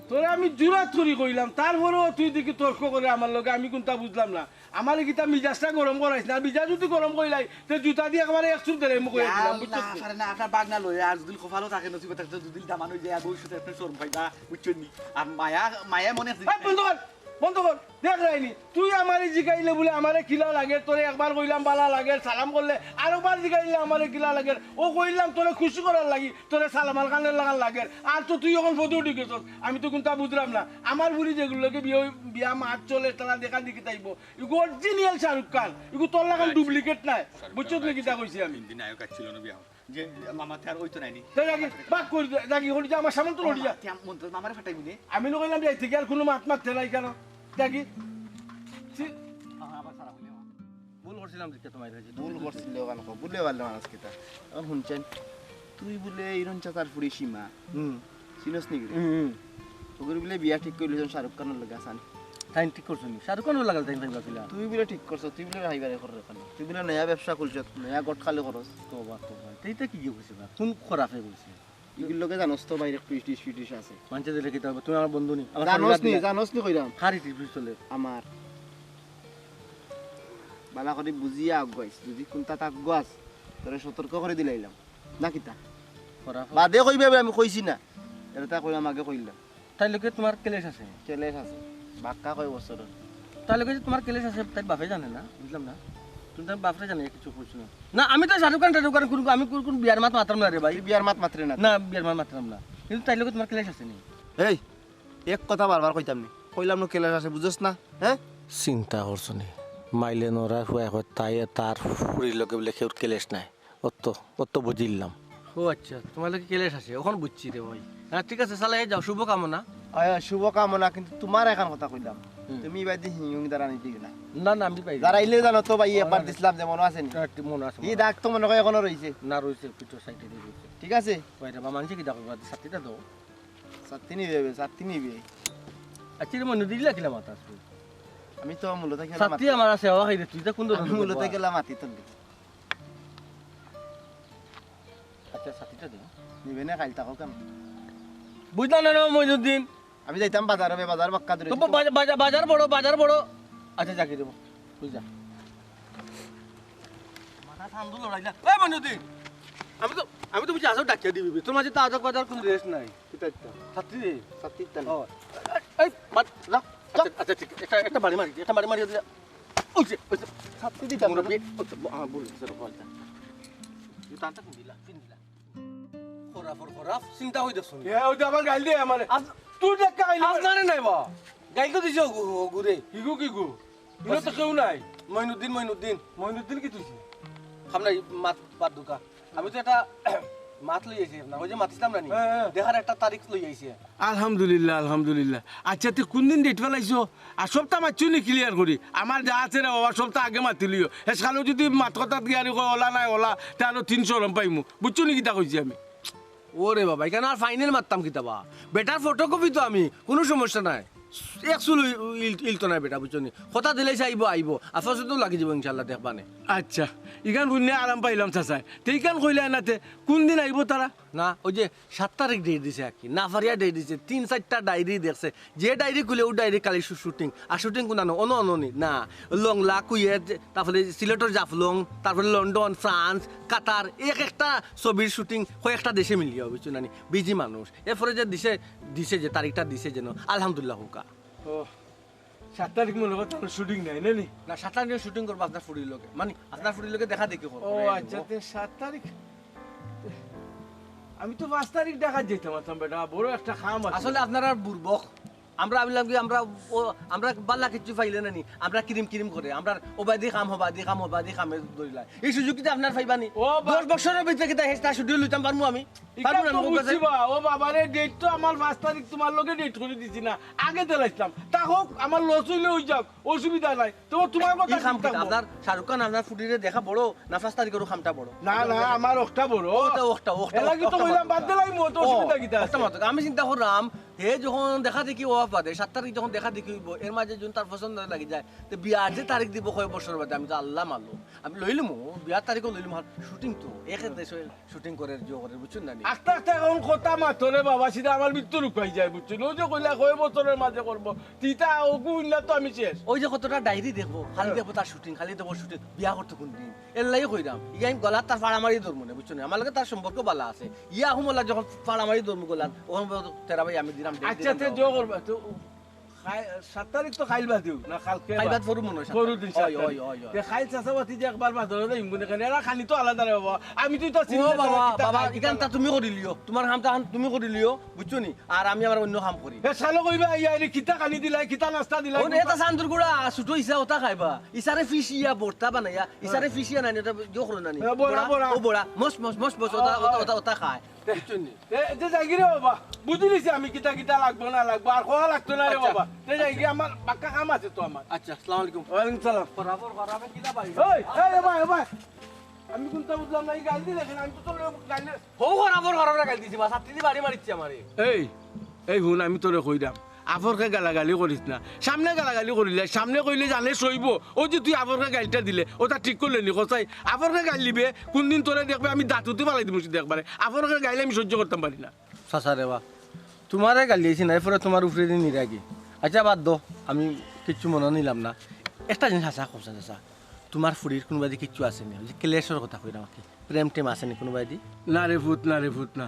তোরে আমি জুরাত করি কইলাম, তারপরেও তুই দেখি তর্ক করে আমার লগে, আমি কুনতা বুঝলাম না। আমারে কিতা মিজাজটা গরম করাইস না, মিজাজ যদি গরম করিলাই, তে জুতা দিয়া একবারে এক চুপ দিলে মুখ হয়ে দিলাম, বুঝছস নি? আরে না, আপনার বাগনা লই, আর যদি কপালও থাকে, নসিবে থাকে, যদি দামান হয়ে যায়, আর ভবিষ্যতে আপনি শরম পাইবা, বুঝছেন নি? আর মায়া, মায়া মনে আছে। এই বন্ধ কর, বন্ধ কর, দেখ রাইনি, তুই আমারে জিগাইলে বলে আমারে কিলা লাগে, তোরে একবার কইলাম বালা লাগে, সালাম করলে আরোবার জিগাইলে আমারে কিলা লাগে, ও কইলাম তোরে খুশি করার লাগি, তোরে সালমান খানের লাগান লাগে, আর তো তুই এখন ফটো উঠি গেছস, আমি তো কুনতা বুঝলাম না। আমার বুড়ি যেগুলো লোকে বিয়ে, বিয়া মাত চলে, তারা দেখা দেখি তাইব, ইগু অরিজিনাল শাহরুখ খান, ইগু তোর লাগান ডুপ্লিকেট নাই, বুঝছস নি কিতা কইছি আমি? হিন্দি নায়ক আছিল না বিয়া। যে মামা তে আর ওই তো নাইনি। যা, যা, কি, বাক করি যা, যা, কি, করি যা, আমার সামনে তো লড়ি যা। তে আম-, মন তো মামারে ফাটাইবি নে। আমি না কইলাম যাইতে কি আর কোনো মাত মারতে নাই কেন? যা কি? ছি। ভুল করছিলাম দেখে তোমার কাছে। ভুল করছিল ওখানে, ভুলে পারলে মানুষ কিতা। এখন শুনছেন, তুই বলে ইরন চাচার ফুড়ি সীমা। হুম। চিনস নি কিরে? হুম, হুম। ওগুলো বলে বিয়া ঠিক করলি শাহরুখ খানের লগে আসান। তাই ঠিক করছো নি? শাহরুখ খানের লাগাল তাই ভাইবা কিলা? তুই বলে ঠিক করছো, তুই বলে রাইবারে কর ওখানে। তুই বলে নয়া ব্যবসা খুলছত, নয়া গট খালি খরচ। তোবা, তোবা। এইটা কি কি কইছে বা? কোন খরাফে কইছে? ইগুর লগে জানোস তো বাইরে ব্রিটিশ ফিটিশ আছে। মানছে দিলে কিতা হবে? তুমি আমার বন্ধু নি? আমার জানোস নি, জানোস নি কইরাম? হারি টিপ চলে। আমার। বালা করি বুঝিয়া আগুয়াইস। যদি কুনতা তা আগুয়াস, তোরে সতর্ক করি দিলাইলাম। না কিতা? খরাফ। বাদে কইবে আমি কইছি না। এটা তা কইলাম, আগে কইলাম। তাইলে কি তোমার ক্লেশ আছে? ক্লেশ আছে। বাক্কা কয় বছর। তাইলে কি তোমার ক্লেশ আছে, তাই বাপে জানে না? বুঝলাম না। তুমি তার বাপরে জানে কিছু কইছো না। না, আমি তো শাহরুখ খান, শাহরুখ খান, কোন, আমি কোন, কোন বিয়ার মাত মাতরাম না রে ভাই। তুই বিয়ার মাত মাতরে না। না, বিয়ার মাত মাতরাম না। কিন্তু তাইলে কি তোমার ক্লেশ আছে নি? এই, এক কথা বারবার কইতাম নি। কইলাম না ক্লেশ আছে, বুঝছ না? হ্যাঁ? চিন্তা করছো নি? মাইলে নরার হুয়া কয় তাই তার ফুড়ির লগে বলে কেউর ক্লেশ নাই। অত, অত বুঝিলাম। ও আচ্ছা, তোমার লগে ক্লেশ আছে, অখন বুঝছি রে ভাই। হ্যাঁ, ঠিক আছে, চালাই যাও, শুভকামনা। আয়া, শুভকামনা, কিন্তু তোমার এখান কথা কইলাম। হুম। তুমি ইবাদি হিং হিং দাঁড়ানি দিও না। না, না, আমি পাই। দাঁড়াইলে জানো তো ভাই, একবার দিছিলাম যে মনে আছে নি? হ্যাঁ, ঠিক মনে আছে, ই মনে আছে। দাগ তো মনে হয় এখনো রইছে। না, রইছে, পিঠর সাইডে দিয়ে রইছে। ঠিক আছে? কই রে বা, মানছে কি দেখো, বাদ ছাতিটা দাও। ছাতি নিবে, ছাতি নিবে। আচ্ছা, রে মনে দিলা কিলা মাথা আছে? আমি তো মূলত খেলা ছাতি মাতি। আমার আছে, ও খাই রে, তুই তা কোন ধরনের আমি মূলত বাবা? খেলা মাতি তো। আচ্ছা, ছাতিটা দে। নিবে না, খাইল থাকো কেন? বুঝলা না, না, মইনুদ্দিন? আমি যাইতাম বাজারে, বে, বাজার বাক্কা দূরে। তো বা-, বাজা-, বাজা-, বাজার বড়, বাজার বড়। আচ্ছা, যাকে দেবো। তুই যা। মাথা ঠান্ডা লড়াই না। এই মইনুদ্দিন, আমি তো, আমি তো বুঝি আসো ডাকিয়া দিবি। তোর মাঝে তো আজার বাজার কোনো রেস্ট নাই। কিতা ইতা? ছাত্রী রে। ছাত্রী ইতা না। ও, এই, এই, বাদ, যা, যা। আচ্ছা, আচ্ছা, ঠিক, একটা, একটা বাড়ি মারি, একটা বাড়ি মারি দিলে। ওই যে, ওই যে, ছাত্রী দিতা না। মুরব্বি, ওই তো, আমার ভুল হয়েছে, রকম একটা। জুতা আনতে কোন দিলা, কোন দিলা? খরাফর খরাফ, চিন্তা হই দেখছো নি? এ, ওই তো আবার গাইল দে আমারে। আজ তুই দেখ গাইল। আজ নারে নাই বা। গাইল তো দিছে গু-, গুরে। কিগু, কিগু? ইনো তো কেউ নাই। মইনুদ্দিন, মইনুদ্দিন। মইনুদ্দিন কি তুইছে? খাম নাই, মাত, বাদ দুকা। আমি তো একটা মাত লই আইছি না, ওই যে মাতিছিলাম না নি? হ্যাঁ, হ্যাঁ। দেখার একটা তারিখ লই আইছি। আলহামদুলিল্লাহ, আলহামদুলিল্লাহ। আচ্ছা, তুই কোন দিন ডেট ফেলাইছো? আর সবটা মাতছো নি ক্লিয়ার করি? আমার যা আছে রে বাবা, সবটা আগে মাতি লিও। হে সালো যদি মাত কথাত গিয়া আর কয় ওলা নাই ওলা, তে আরো তিন শরম পাইমু। বুঝছো নি কিতা কইছি আমি? ওরে বাবা, এখানে আর ফাইনাল মারতাম কিতা বা? বেটার ফটোকপি তো আমি, কোনো সমস্যা নাই। এক চুল ইল-, ইল-, ইলতো নাই বেটা, বুঝছো নি? কথা দিলে সে আইবো, আইবো। আর পছন্দ লাগি যাবো ইনশাল্লাহ, দেখবা নে। আচ্ছা, ইখান হুনিয়া আরাম পাইলাম চাচায়। তে ইখান কইলা না তে, কোন দিন আইবো তারা? না, ওই যে সাত তারিখ ডেট দিছে আর কি, না পারিয়া ডেট দিছে, তিন চারটা ডায়েরি দেখছে, যে ডায়েরি খুলে ও ডায়েরি খালি শু-, শুটিং, আর শুটিং কোন আনো, অনো অনো নি, না, লংলা, কুয়েত, তারপরে সিলেটর জাফলং, তারপরে লন্ডন, ফ্রান্স, কাতার, এক একটা ছবির শুটিং কয়েকটা দেশে মিলিয়া, বুঝছো না নি, বিজি মানুষ। এরপরে যে দিছে, দিছে যে তারিখটা দিছে যেন, আলহামদুলিল্লাহ হোকা। ও, সাত তারিখ মনে হয় তার শুটিং নাই, না নি? না, সাত তারিখে শুটিং করবো আপনার ফুড়ির লগে। মানে, আপনার ফুড়ির লগে দেখা দেখি করবো। ও, আচ্ছা, তে সাত তারিখ। আমি তো পাঁচ তারিখ ঢাকাত যাইতাম পারতাম বেটা, বড় একটা কাম আছে। আসলে আপনারা বুর্বক। আমরা ভাবলাম কি, আমরা ও, আমরা বালা কিছু পাইলে না নি, আমরা কিরিম কিরিম করে, আমরা ওবাদি কাম, হবাদি কাম, হবাদি কামে ধরিলাই। এই সুযোগ কিন্তু আপনার পাইবা নি। ও বা- দশ বছরের ভিতরে কিতা হেস্তা শুটিং লইতাম পারমু আমি? ইটা পারমু না তো আমি বুঝছি কইছি? বা, ও বাবা রে, ডেট তো আমার পাঁচ তারিখ তোমার লগে ডেট করি দিছি না, আগে দিলাইছিলাম। তা হোক, আমার লস হইলে হই যাক, অসুবিধা নাই। তো তোমার কথা ই কাম ঠিক কিতা? থাকবো। আপনার শাহরুখ খান, আপনার ফুড়িরে দেখা বড় না পাঁচ তারিখের কামটা বড়? না, না, আমার অখটা বড়। ওটা, ওটা, ওটা, এর লাগি তো ওটা কইলাম, মাত্র। বাদ দিলাই মো, তো ও, অসুবিধা কিতা আছে? ওটা মাত্র। আমি চিন্তা করলাম, হে যখন দেখা দেখি ও বাদে সাত তারিখ যখন দেখা দেখি অইবো, এর মাঝে যদি তার পছন্দ না লাগি যায়, তে বিয়ার যে তারিখ দিবো কয় বছর বাদে, আমি তো আল্লাহ মানলো, আমি লইলিমু, বিয়ার তারিখও লইলিমু। আর শুটিং তো একে দেশে শুটিং করে, জিও করে, বুঝছইন না নি? আস্তে আস্তে এখন কথা মাতো রে বাবা, সিধা আমার মৃত্যু লুকাই যায়, বুঝছইন? ও যে কইলা কয় বছরের মাঝে করবো, তিতা ওগু উইল্লা তো আমি শেষ। ওই যে কতটা ডায়েরি দেখবো, খালি দেখবো তার শুটিং, খালি দেখবো শুটিং। বিয়া করতো কোন দিন? এর লাগি কইরাম, ইয়া আমি গলাত তার ফাড়া মারি ধরমু না, বুঝছো না? আমার লগে তার সম্পর্ক বালা আছে। ইয়া আহুমলা যখন ফাড়া মারি ধরমু গলাত, ওখান পর্যন্ত তেরা ভাই আমি দিলাম, date আচ্ছা, দিলাম তে না। জো করবা তো। খাই-, সাত তারিখ তো খাইল বাদ দিও না, কালকে খাইল বাদ। বাদ পরু মনে হয় সাত পরু তারিখ। দিন সাত ওই, তারিখ। ওই, ওই, ওই। তে খাইল চাচা বাতি যে একবার বাজারে যাই, মনে করেন, এরা খালি তো আলাদা রে বাবা। আমি তো ইতা চিনি ও না, বাবা, কিতা, বাবা, কিতা ইখান না। তা তুমি করিলিও, তোমার কামটা তুমি করিলিও, বুঝছো নি? আর আমি আমার অন্য কাম করি। এ শালো কইবা, ইয়া, এরে কিতা খানি দিলাই, কিতা নাস্তা দিলাই, ও, কোনটা এটা চান্দুর গুড়া, ছোট ইসা ওটা খাইবা। ইসারে ফিশিয়া ভর্তা বানাইয়া, ইসারে হ্যাঁ। ফিশিয়া নানি, ওটা জো করে নানি। হ্যাঁ, বড়া, বড়া, বড়া। ও বড়া, মস, মস, মস, মস, ওটা, ওটা, ওটা, ওটা খায়। বুঝছো নি? এ, যে যাইগি রে বাবা, বুঝি নিছি আমি কিতা কিতা লাগবো না লাগবো, আর কওয়া লাগতো না রে আচ্ছা। বাবা। তে যাইগি, আচ্ছা। আমার বাক্কা কাম আছে তো আমার। আচ্ছা, আসসালামু আলাইকুম। ওয়ালাইকুম সালাম। বরাবর, বরাবর কিলা ভাই? এই, এই, এ ভাই, এ ভাই। আমি কোনটা বুঝলাম না, এই গাইল দিলে কেন? আমি তো তোর লগে গাইল দিলে। হো, বরাবর, বরাবর গাইল দিছি, বাস, হাত দি বাড়ি মারিচ্ছে আমারে। এই, এই হুন, আমি তোরে কইরাম, আফরকে গালাগালি করিস না। সামনে গালাগালি করিলে, সামনে কইলে জানে সইবো। ও যে তুই আফরকে গাইলটা দিলে, ওটা ঠিক করলে নি, কোথায়? আফরকে গাইল দিবে, কোনদিন তোরে দেখবে, আমি দাঁতুতে ফালাই দিমু সিধা একবারে। আফরকে গাইল আমি সহ্য করতাম পারি না। চাচা রে বা, তোমারে গালি আইছি না, এরপরে তোমার উপরে দিন নিরাগি। আচ্ছা, বাদ দাও, আমি কিচ্ছু মনে নিলাম না। একটা জিনিস আশা করছে, চাচা, তোমার ফুড়ির কোনোবাদি কিচ্ছু আছে নি? ওই যে ক্লেশর কথা কইরাম আর কি, প্রেম টেম আছে নি কোনোবাদি? না রে ফুত, না রে ফুত, না।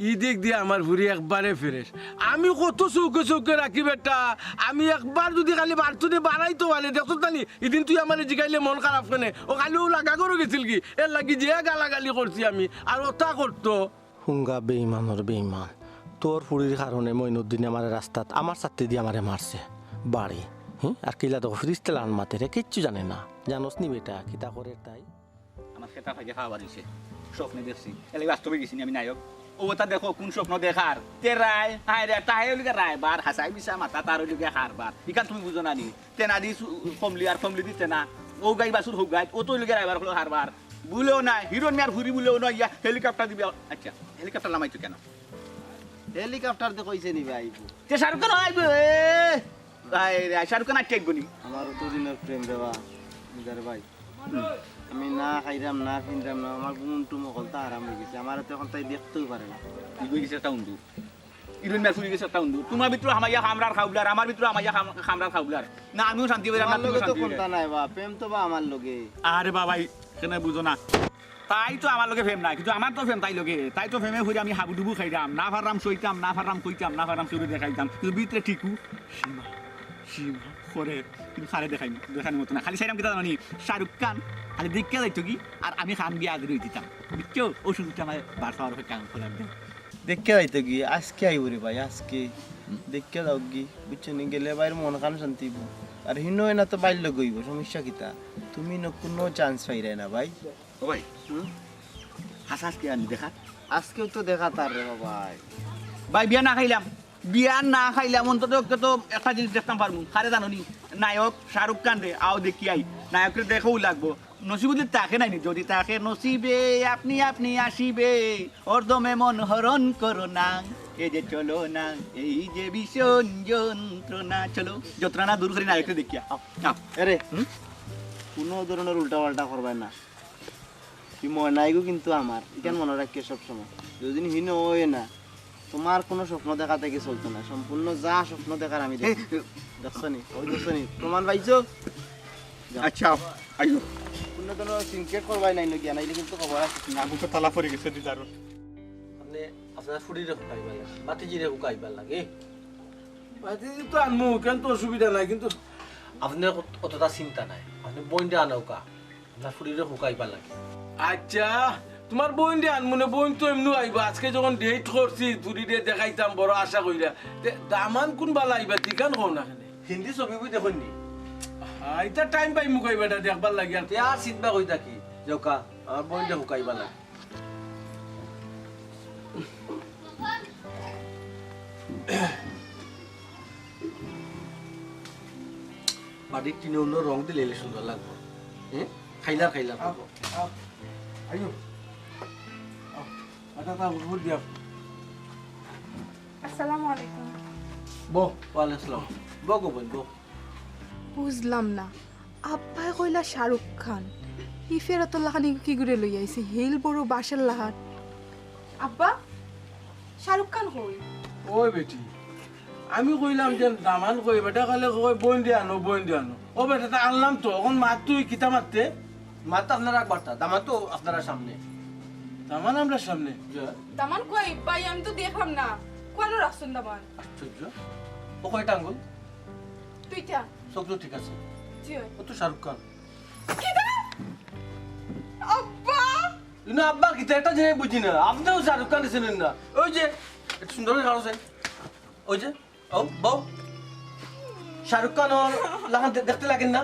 ই দিক দিয়া আমার ফুড়ি একবারে fresh। আমি কত চউখে চউখে রাখি বেটা, আমি একবার যদি খালি বাড়িত বাড়াইতো পারে, দেখতো জানি, ইদিন তুই আমারে জিগাইলে মন খারাপ কেনে? ও খালি ও লাগা ঘরো গেছিল কি? এর লাগি যে গালাগালি করছি আমি, আর ওটা করতো। হুঙ্গা বেইমানর বেইমান। তোর ফুড়ির কারণে মইনুদ্দিনে আমারে রাস্তাত আমার ছাত্তি দি আমারে মারছে। বাড়ি। হুম? আর কিলা দেখো ফিরিস্তে লান মাতে রে, কিচ্ছু জানে না। জানোস নি বেটা, কিতা করে তাই? আমার খেতা খাইয়া খাওয়া বাড়িছে। স্বপ্নে দেখছি। এলে বাস্তবে গেছি নি আমি নায়ক। ও তা দেখো কোন স্বপ্ন দেখার। তে রায়, হায় রে, তাহে অইলগা রায়বার, হাসাই মিছা মাতা তার অইলগা হারবার। ইখান তুমি বুঝো না নি? তেনা দি সু-, কমলি আর কমলি দি তেনা। ও গাই বাসুর হোক গাই, ও তো অইলগা রায়বার হলো হারবার। বুলেও না, হিরণ মিয়ার ফুড়ি বুলেও না, ইয়া helicopter দিবে। আচ্ছা, helicopter লামাইতো কেন? Helicopter তো কইছে নি ভাই? তে শাহরুখ খান আইবো, এ। ভাই রে, শাহরুখ খান আটকে আইবো নি? আমার অত দিনের প্রেম রে বা, দিদার ভাই। আমি না খাইরাম, না ফিনরাম না, আমার ঘুম টুম হকলতা হারাম অই গেছে। আমার তো এখন তাই দেখতেও পারে না। ই অই গেছে একটা উন্দু। হিরণ মিয়ার ফুড়ি গেছে একটা উন্দু। তোমার ভিতরে হামাইয়া খামরার খাউলার, আমার ভিতরে হামাইয়া খাম-, খামরার খাউলার। না, আমিও শান্তি পাইরাম না, তোমার তুমিও লগে তো শান্তি পাইরাম। কোনটা নাই বা, প্রেম তো বা আমার লগে। আরে বাবা, ই-, কেনে বুঝো না? তাই তো আমার লগে প্রেম নাই, কিন্তু আমার তো প্রেম তাই লগে। তাই তো প্রেমে পড়ি আমি হাবুডুবু খাইরাম, না পাররাম সইতাম, না পাররাম কইতাম, না পাররাম কেউরে দেখাইতাম। কিন্তু ভিতরে ঠিকউ সীমা, সীমা করে, কিন্তু কারে দেখাইমু, দেখানির মতো না। খালি চাইরাম কিতা জানো নি? শাহরুখ খান খালি দেখিয়া যাইতো কি, আর আমি খান গিয়া আগে রই দিতাম, বুঝছো? ও সুযোগটা আমার বার পাওয়ার অপেক্ষা খোলার দেয়। দেখিয়া যাইতো কি, আজকে আইবো রে ভাই, আজকে। হুম। দেখিয়া যাও কি, বুঝছো নি? গেলে ভাইর মন খান শান্তি অইবো। আর হিনো না তো বাইর লগে অইবো, সমস্যা কিতা? তুমি ন-, কোনো chance পাইরায় না ভাই। ও ভাই, হুম? হাছা আজকে আমি দেখা। আজকেও তো দেখা তার রে ভাই। ভাই, বিয়া না খাইলাম, বিয়া না খাইলাম, অন্তত পক্ষে তো একটা জিনিস দেখতাম পারমু। কারে জানো নি? নায়ক শাহরুখ খান রে, আও দেখি আই। নায়করে দেখাও লাগবো। নসিব যদি থাকে নাইনি, যদি থাকে নসিবে, আপনি আপনি আসিবে। হরদমে মন হরণ করো না, এ যে চলো না, এই যে ভীষণ যন্ত্রণা। চলো, যন্ত্রণা দূর করি নায়করে দেখিয়া। আও, আও। এরে, হুম? কোনো ধরনের উল্টা পাল্টা করবায় না। কি ময়নাইগো কিন্তু আমার, ইখান মনে রাখিও সব সময়। যদি হিনো অয় না, তোমার কোনো স্বপ্ন দেখা থাকি চলতো না, সম্পূর্ণ যা স্বপ্ন দেখার আমি দেখি। এই, দেখছো নি? ওই দেখছো নি? প্রমাণ পাইছো? যাও। আচ্ছা, আইও। কোনো ধরনের সিনক্রিয়েট করবায় নাইন গিয়া, নাইলে কিন্তু খবর আছে। না, মুখে তালা পড়ে গেছে দিদারর। আপনে আপনার ফুড়িরে হুকাইবার লাগে, ভাতিজিরে হুকাইবার লাগে। ভাতিজি তো আনমু, কেন তো অসুবিধা নাই, কিন্তু আপনার অত-, অতটা চিন্তা নাই। আপনে বইনরে আনউক্কা। না ফুড়িরে হুকাইবার লাগে। আচ্ছা, তোমার বইনরে আনমু নে, বইন তো এমনেউ আইবা। আজকে যখন date করছি, ফুড়িরে দেখাইতাম বড় আশা করিয়া। তে দামান কোন বালা আইবা, ইখান কও না কেনে? হিন্দি ছবি বই দেখইন নি? হ্যাঁ, ইতা টাইম পাইমু কই বেটা দেখবার লাগি আর। তে আর চিন্তা কই থাকি, যাউক্কা, আমার বইনরে হুকাইবার লাগে। বাড়ির টিনে অন্য রং দিলে এলে সুন্দর লাগবো। হ্যাঁ? খাইলার খাইলার আও, করবো। আও। আইও। আও। আচ্ছা, তা উঠবো দিয়া। আসসালামু আলাইকুম। বও। ওয়ালাইকুম আসসালাম। বও গো বইন, বও। বুঝলাম না, আব্বায় কইলা শাহরুখ খান, ই ফেরতর লাখান ইগু কিগুরে লই আইছে, হিল বড় বাঁশর লাখান। আব্বা, শাহরুখ খান কই? ওই বেটি, আমি কইলাম যে দামান কই, বেটা কালে কয় বইন দিয়া আনো, বইন দিয়া আনো। ও বেটা, তা আনলাম তো, অখন মাত তুই কিতা মাততে? মাত তো আপনারা একবার তা, দামান তো আপনারা সামনে। দামান আমরা সামনে? দামান কই ভাই, আমি তো দেখলাম না। কোয়ানো রাখছইন দামান? আশ্চর্য। ও কয়টা আঙ্গুল? দুইটা। চোখ তো ঠিক আছে। জি অয়। ও তো শাহরুখ খান। কিতা? আব্বা! না আব্বা, কিতা একটা জিনিস বুঝি না। আপনেও শাহরুখ খান চিনইন না। ওই যে, একটু সুন্দর করে কারো চাই। ওই যে, ও, বউ। শাহরুখ খানর লাখান দে-, দেখতে লাগের না?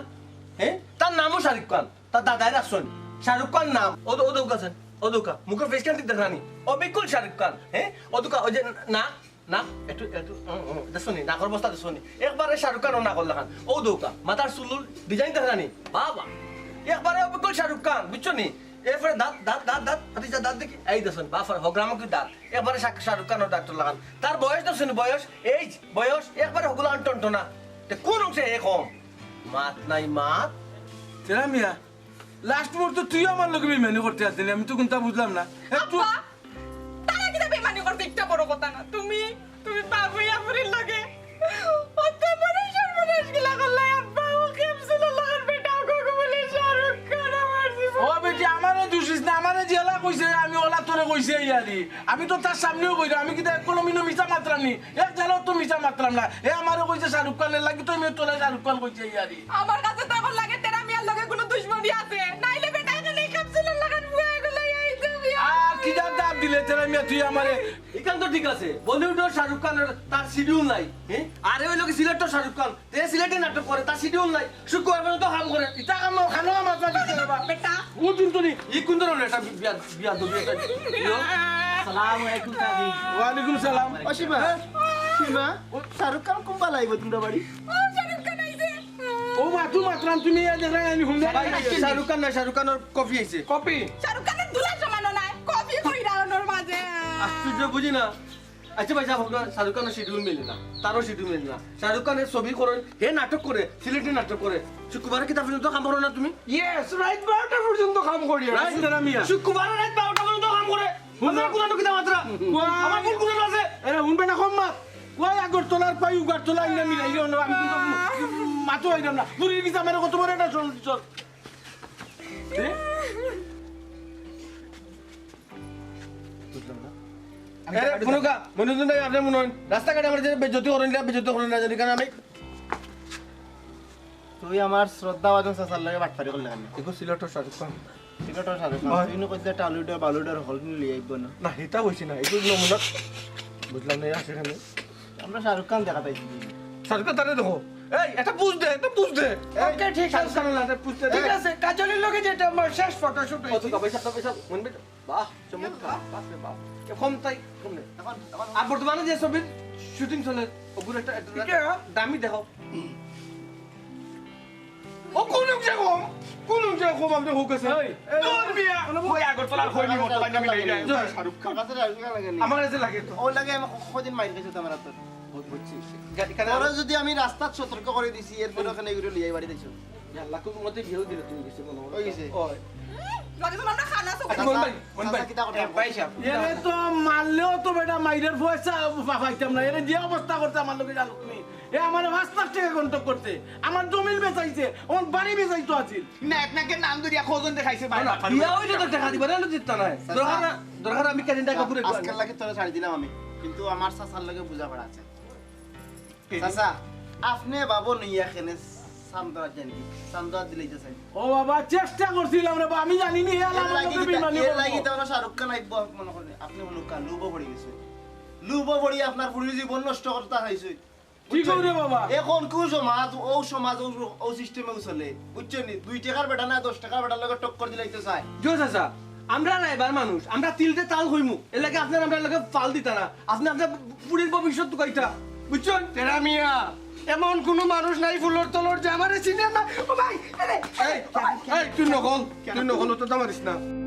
হ্যাঁ? তার নামও শাহরুখ খান। তার দাদায় রাখছইন। শাহরুখ খান নাম। ও দে-, ও দেউক্কা চাইন। ও দেউক্কা। মুখর face খান ঠিক দেখরানি। ও বিলকুল শাহরুখ খান। হ্যাঁ? ও দেউক্কা, ওই যে না, না, একটু, একটু, উম, উম, দেখছোনি? নাকর অবস্থা দেখছোনি? একবারে শাহরুখ খানর নাকর লাখান। ও দেউক্কা। মাথার চুলর design দেখরানি। বাবা। একবারে ও বিলকুল শাহরুখ খান। বুঝছোনি? এরপরে দাঁত, দাঁত, দাঁত, দাঁত, হাতি যা দাঁত দেখি, এই দেখছোনি, বাফার হগ্রামো কি দাঁত, একবারে শাহ-, শাহরুখ খানর দাঁতর লাখান। তার বয়স দেখছোনি, বয়স, age, বয়স, একবারে হগুলা আন টনটনা। তে কোন অংশে এ কম? মাত নাই মাত। তেরা মিয়া, last মুহূর্তে তুইও আমার লগে বেইমানি করতে আসলি, আমি তো কুনতা বুঝলাম না। এ, তুই আব্বা, তারা কিতা বেইমানি করতে একটা বড় কথা না। তুমি তুমি পাগল ইয়াফুরির লগে অত বড় সর্বনাশ কিলা করলাই আব্বা? ও ক্যাপসুলর লাখান বেটা, ও গগো বলে শাহরুখ খান আমার জীবন। ও বেটি, আমারে দুষিস না, আমারে যেলা কইছে আমি ওলা তোরে কইছি ইয়ারি। আমি তো তার সামনেও কইরা, আমি কিতা কোনো মিনো মিছা মাতরাম নি? এক জালাও তো মিছা মাতরাম না। এ আমারে কইছে শাহরুখ খানের লাগি তো আমি তোরে শাহরুখ খান কইছি ইয়ারি। আমার কাছে তো এখন লাগে তেরা মিয়ার লগে কোনো দুশমনি আছে, নাইলে বেটা এখানে এই ক্যাপসুলর লাখান বুয়া এগুলাই আইতে মিয়া। আর কি যা দাব দিলে তেরা মিয়া তুই আমারে? ইখান তো ঠিক আছে, বলিউডর শাহরুখ খানর তার শিডিউল নাই, হ্যাঁ? আরে অইলো কি সিলেটর শাহরুখ খান, তে সিলেটি নাটক করে, তার শিডিউল নাই, শুক্রবার পর্যন্ত কাম করে। ইতা কাম খানো আমার কাছে দিতে পারবা। বেটা। ও দিন তো নি, ই কোন ধরনের একটা বিয়া, বিয়া তো বিয়া তো। আসসালামু আলাইকুম কাজী। ওয়ালাইকুম সালাম। ও সীমা, হ্যাঁ? সীমা, ও শাহরুখ খান কোন বালা আইবো তোমরা বাড়ি? ও শাহরুখ খান আইছে। ও মা, তুই মাতরাম, তুমি ইয়া দেখরাম, আমি হুনলাম। ভাই, শাহরুখ খান না, শাহরুখ খানর কপি আইছে। কপি? শাহরুখ খানর দুলা সমানও নাই, কপি কইরা ওনর মাঝে। আশ্চর্য, বুঝি না। আচ্ছা ভাই, যা হোক না, শাহরুখ খানর শিডিউল মিলে না, তারও শিডিউল মিলে না। শাহরুখ খানের ছবি করেন, হে নাটক করে, সিলেটি নাটক করে। শুক্রবারে কিতা পর্যন্ত কাম করো না তুমি? Yes, রাইত বারোটা পর্যন্ত কাম করি। রাইত না মিয়া। শুক্রবারে রাইত বারোটা পর্যন্ত কাম করে। হুম। আপনার কোনো কিতা মাতরা? ওয়া- আমার ভুল কোনো আছে? এরা হুনবে না কম মাত। ওই আগরতলার পাই উগারতলা আইনা মিলাই, ইয়ে হলো, আমি কিন্তু মাতো আইলাম না। পুরীর ভিসা আমার কত বড় একটা সর-, সর-, এ? বুঝলাম না। এরে, মনে কা-, মনে তো নাই, আপনি মনে হয় রাস্তাঘাটে আমার যে বেজ্জতি করেন, বেজ্জতি করেন না জানি, কারণ আমি তুই আমার শ্রদ্ধাভাজন চাচার লগে বাটপারি করলে কেন? এগু সিলেটর শাহরুখ খান। সিলেটর শাহরুখ খান। ভাই। তুই নু কইতে টালিউডর, বালিউডর হল নিয়ে লিয়ে আইব না। না, এটা হইছে না। এগু নমুনা। বুঝলাম না, আসে কেন? আমরা শাহরুখ খান দেখা পাইছি। শাহরুখ খান তারে দেখো। এই, এটা বুঝ দে, এটা বুঝ দে। এই, OK, ঠিক শাহরুখ আছে। খান না, এটা বুঝ দে। ঠিক আছে, কাজলের লগে যেটা আমার শেষ ফটোশুট কত হয়েছে। কবে, কত পয়সা, মন বেটা? বাহ, চমৎকার, বাহ রে বাহ। এখন তাই, কমনে। এখন, এখন আর বর্তমানে যে ছবির শুটিং চলে, ওগুলো একটা, একটা এটা? দামি দেখো। ও কোন অংশে কম? কোন অংশে কম আপনি হোক আছে? এই, এই, তোর বিয়া। ওই আগরতলার হয়নি মতো, ভাই, আমি এই, এই, শাহরুখ খান। কাছে শাহরুখ খান লাগে নি? আমার কাছে লাগে তো। ও লাগে, আমি কদিন মাইর খাইছি তো আমার হাতে। বুঝ-, বুঝছি। গা-, কেন? ওরা যদি আমি রাস্তাত সতর্ক করে দিছি, এরপরে ওখানে এগুলো লিয়ে বাড়ি দিছো। ইয়া আল্লাহ, কোন মতে বিয়েও দিলে তুমি গেছে মনে হয়। ওই গেছে। ওই। লাগে তো আমরা খানা সব আচ্ছা, মন ভাই, মন ভাই। চাচা, কিতা কথা এ, ভাই সাহেব। এরে তো মারলেও তো বেটা মাইরের পয়সা পা-, পাইতাম না। এরে যে অবস্থা করছে আমার লগে জানো তুমি? এ আমার পাঁচ লাখ টাকা কন্ট্যাক্ট করছে। আমার জমিন বেচাইছে, আমার বাড়ি বেচাইতো আছিল। না, আপনাকে নাম ধরিয়া খোঁজন দেখাইছে ভাই। না, না, বিয়া হইলে তো দেখা দিবা, না, না, জিততা নাই। চাচা। দরকার না, দরকার আমি ক্যালেন্ডার কাপুরে আজকাল লাগে তোরা ছাড়ি দিলাম আমি। কিন্তু আমার চাচার লগে বুঝাপড়া আছে। চাচা, আপনি বাবু নইয়া কেনে চান্দা জানি, চান্দা দিলে যে চাই। ও বাবা, চেষ্টা করছিলাম রে বাবা, আমি জানি নি, এ আলাম এর লাগি আমাকে কিতা, বেইমানি এর করবো। লাগি তো আমরা শাহরুখ খান আইবো মনে করেন। আপনি হলো কা, লোভ পড়ে গেছে। লোভ পড়ি আপনার পুরো জীবন নষ্ট করতে চাইছে। ঠিক বুঝছেন? রে বাবা। এখন কোন সমাজ, ও সমাজ, ও, ও সিস্টেমে চলে। বুঝছেন নি? দুই টাকার বেটা না, দশ টাকার বেটার লগে টক্কর দিলাইতে চায়। জি চাচা, আমরা রাইবার মানুষ, আমরা তিলতে তাল হইমু। এর লাগি আপনার আমরা লগে ফাল দিতা না। আপনি আপনার পুরীর ভবিষ্যৎ তুকাইতা। বুঝছেন? তেরা মিয়া, এমন কোনো মানুষ নাই ফুলর তলর যে আমারে চিনে না। ও ভাই, আরে, এই, এই, তুই নকল, তুই নকল, অত মারিস না।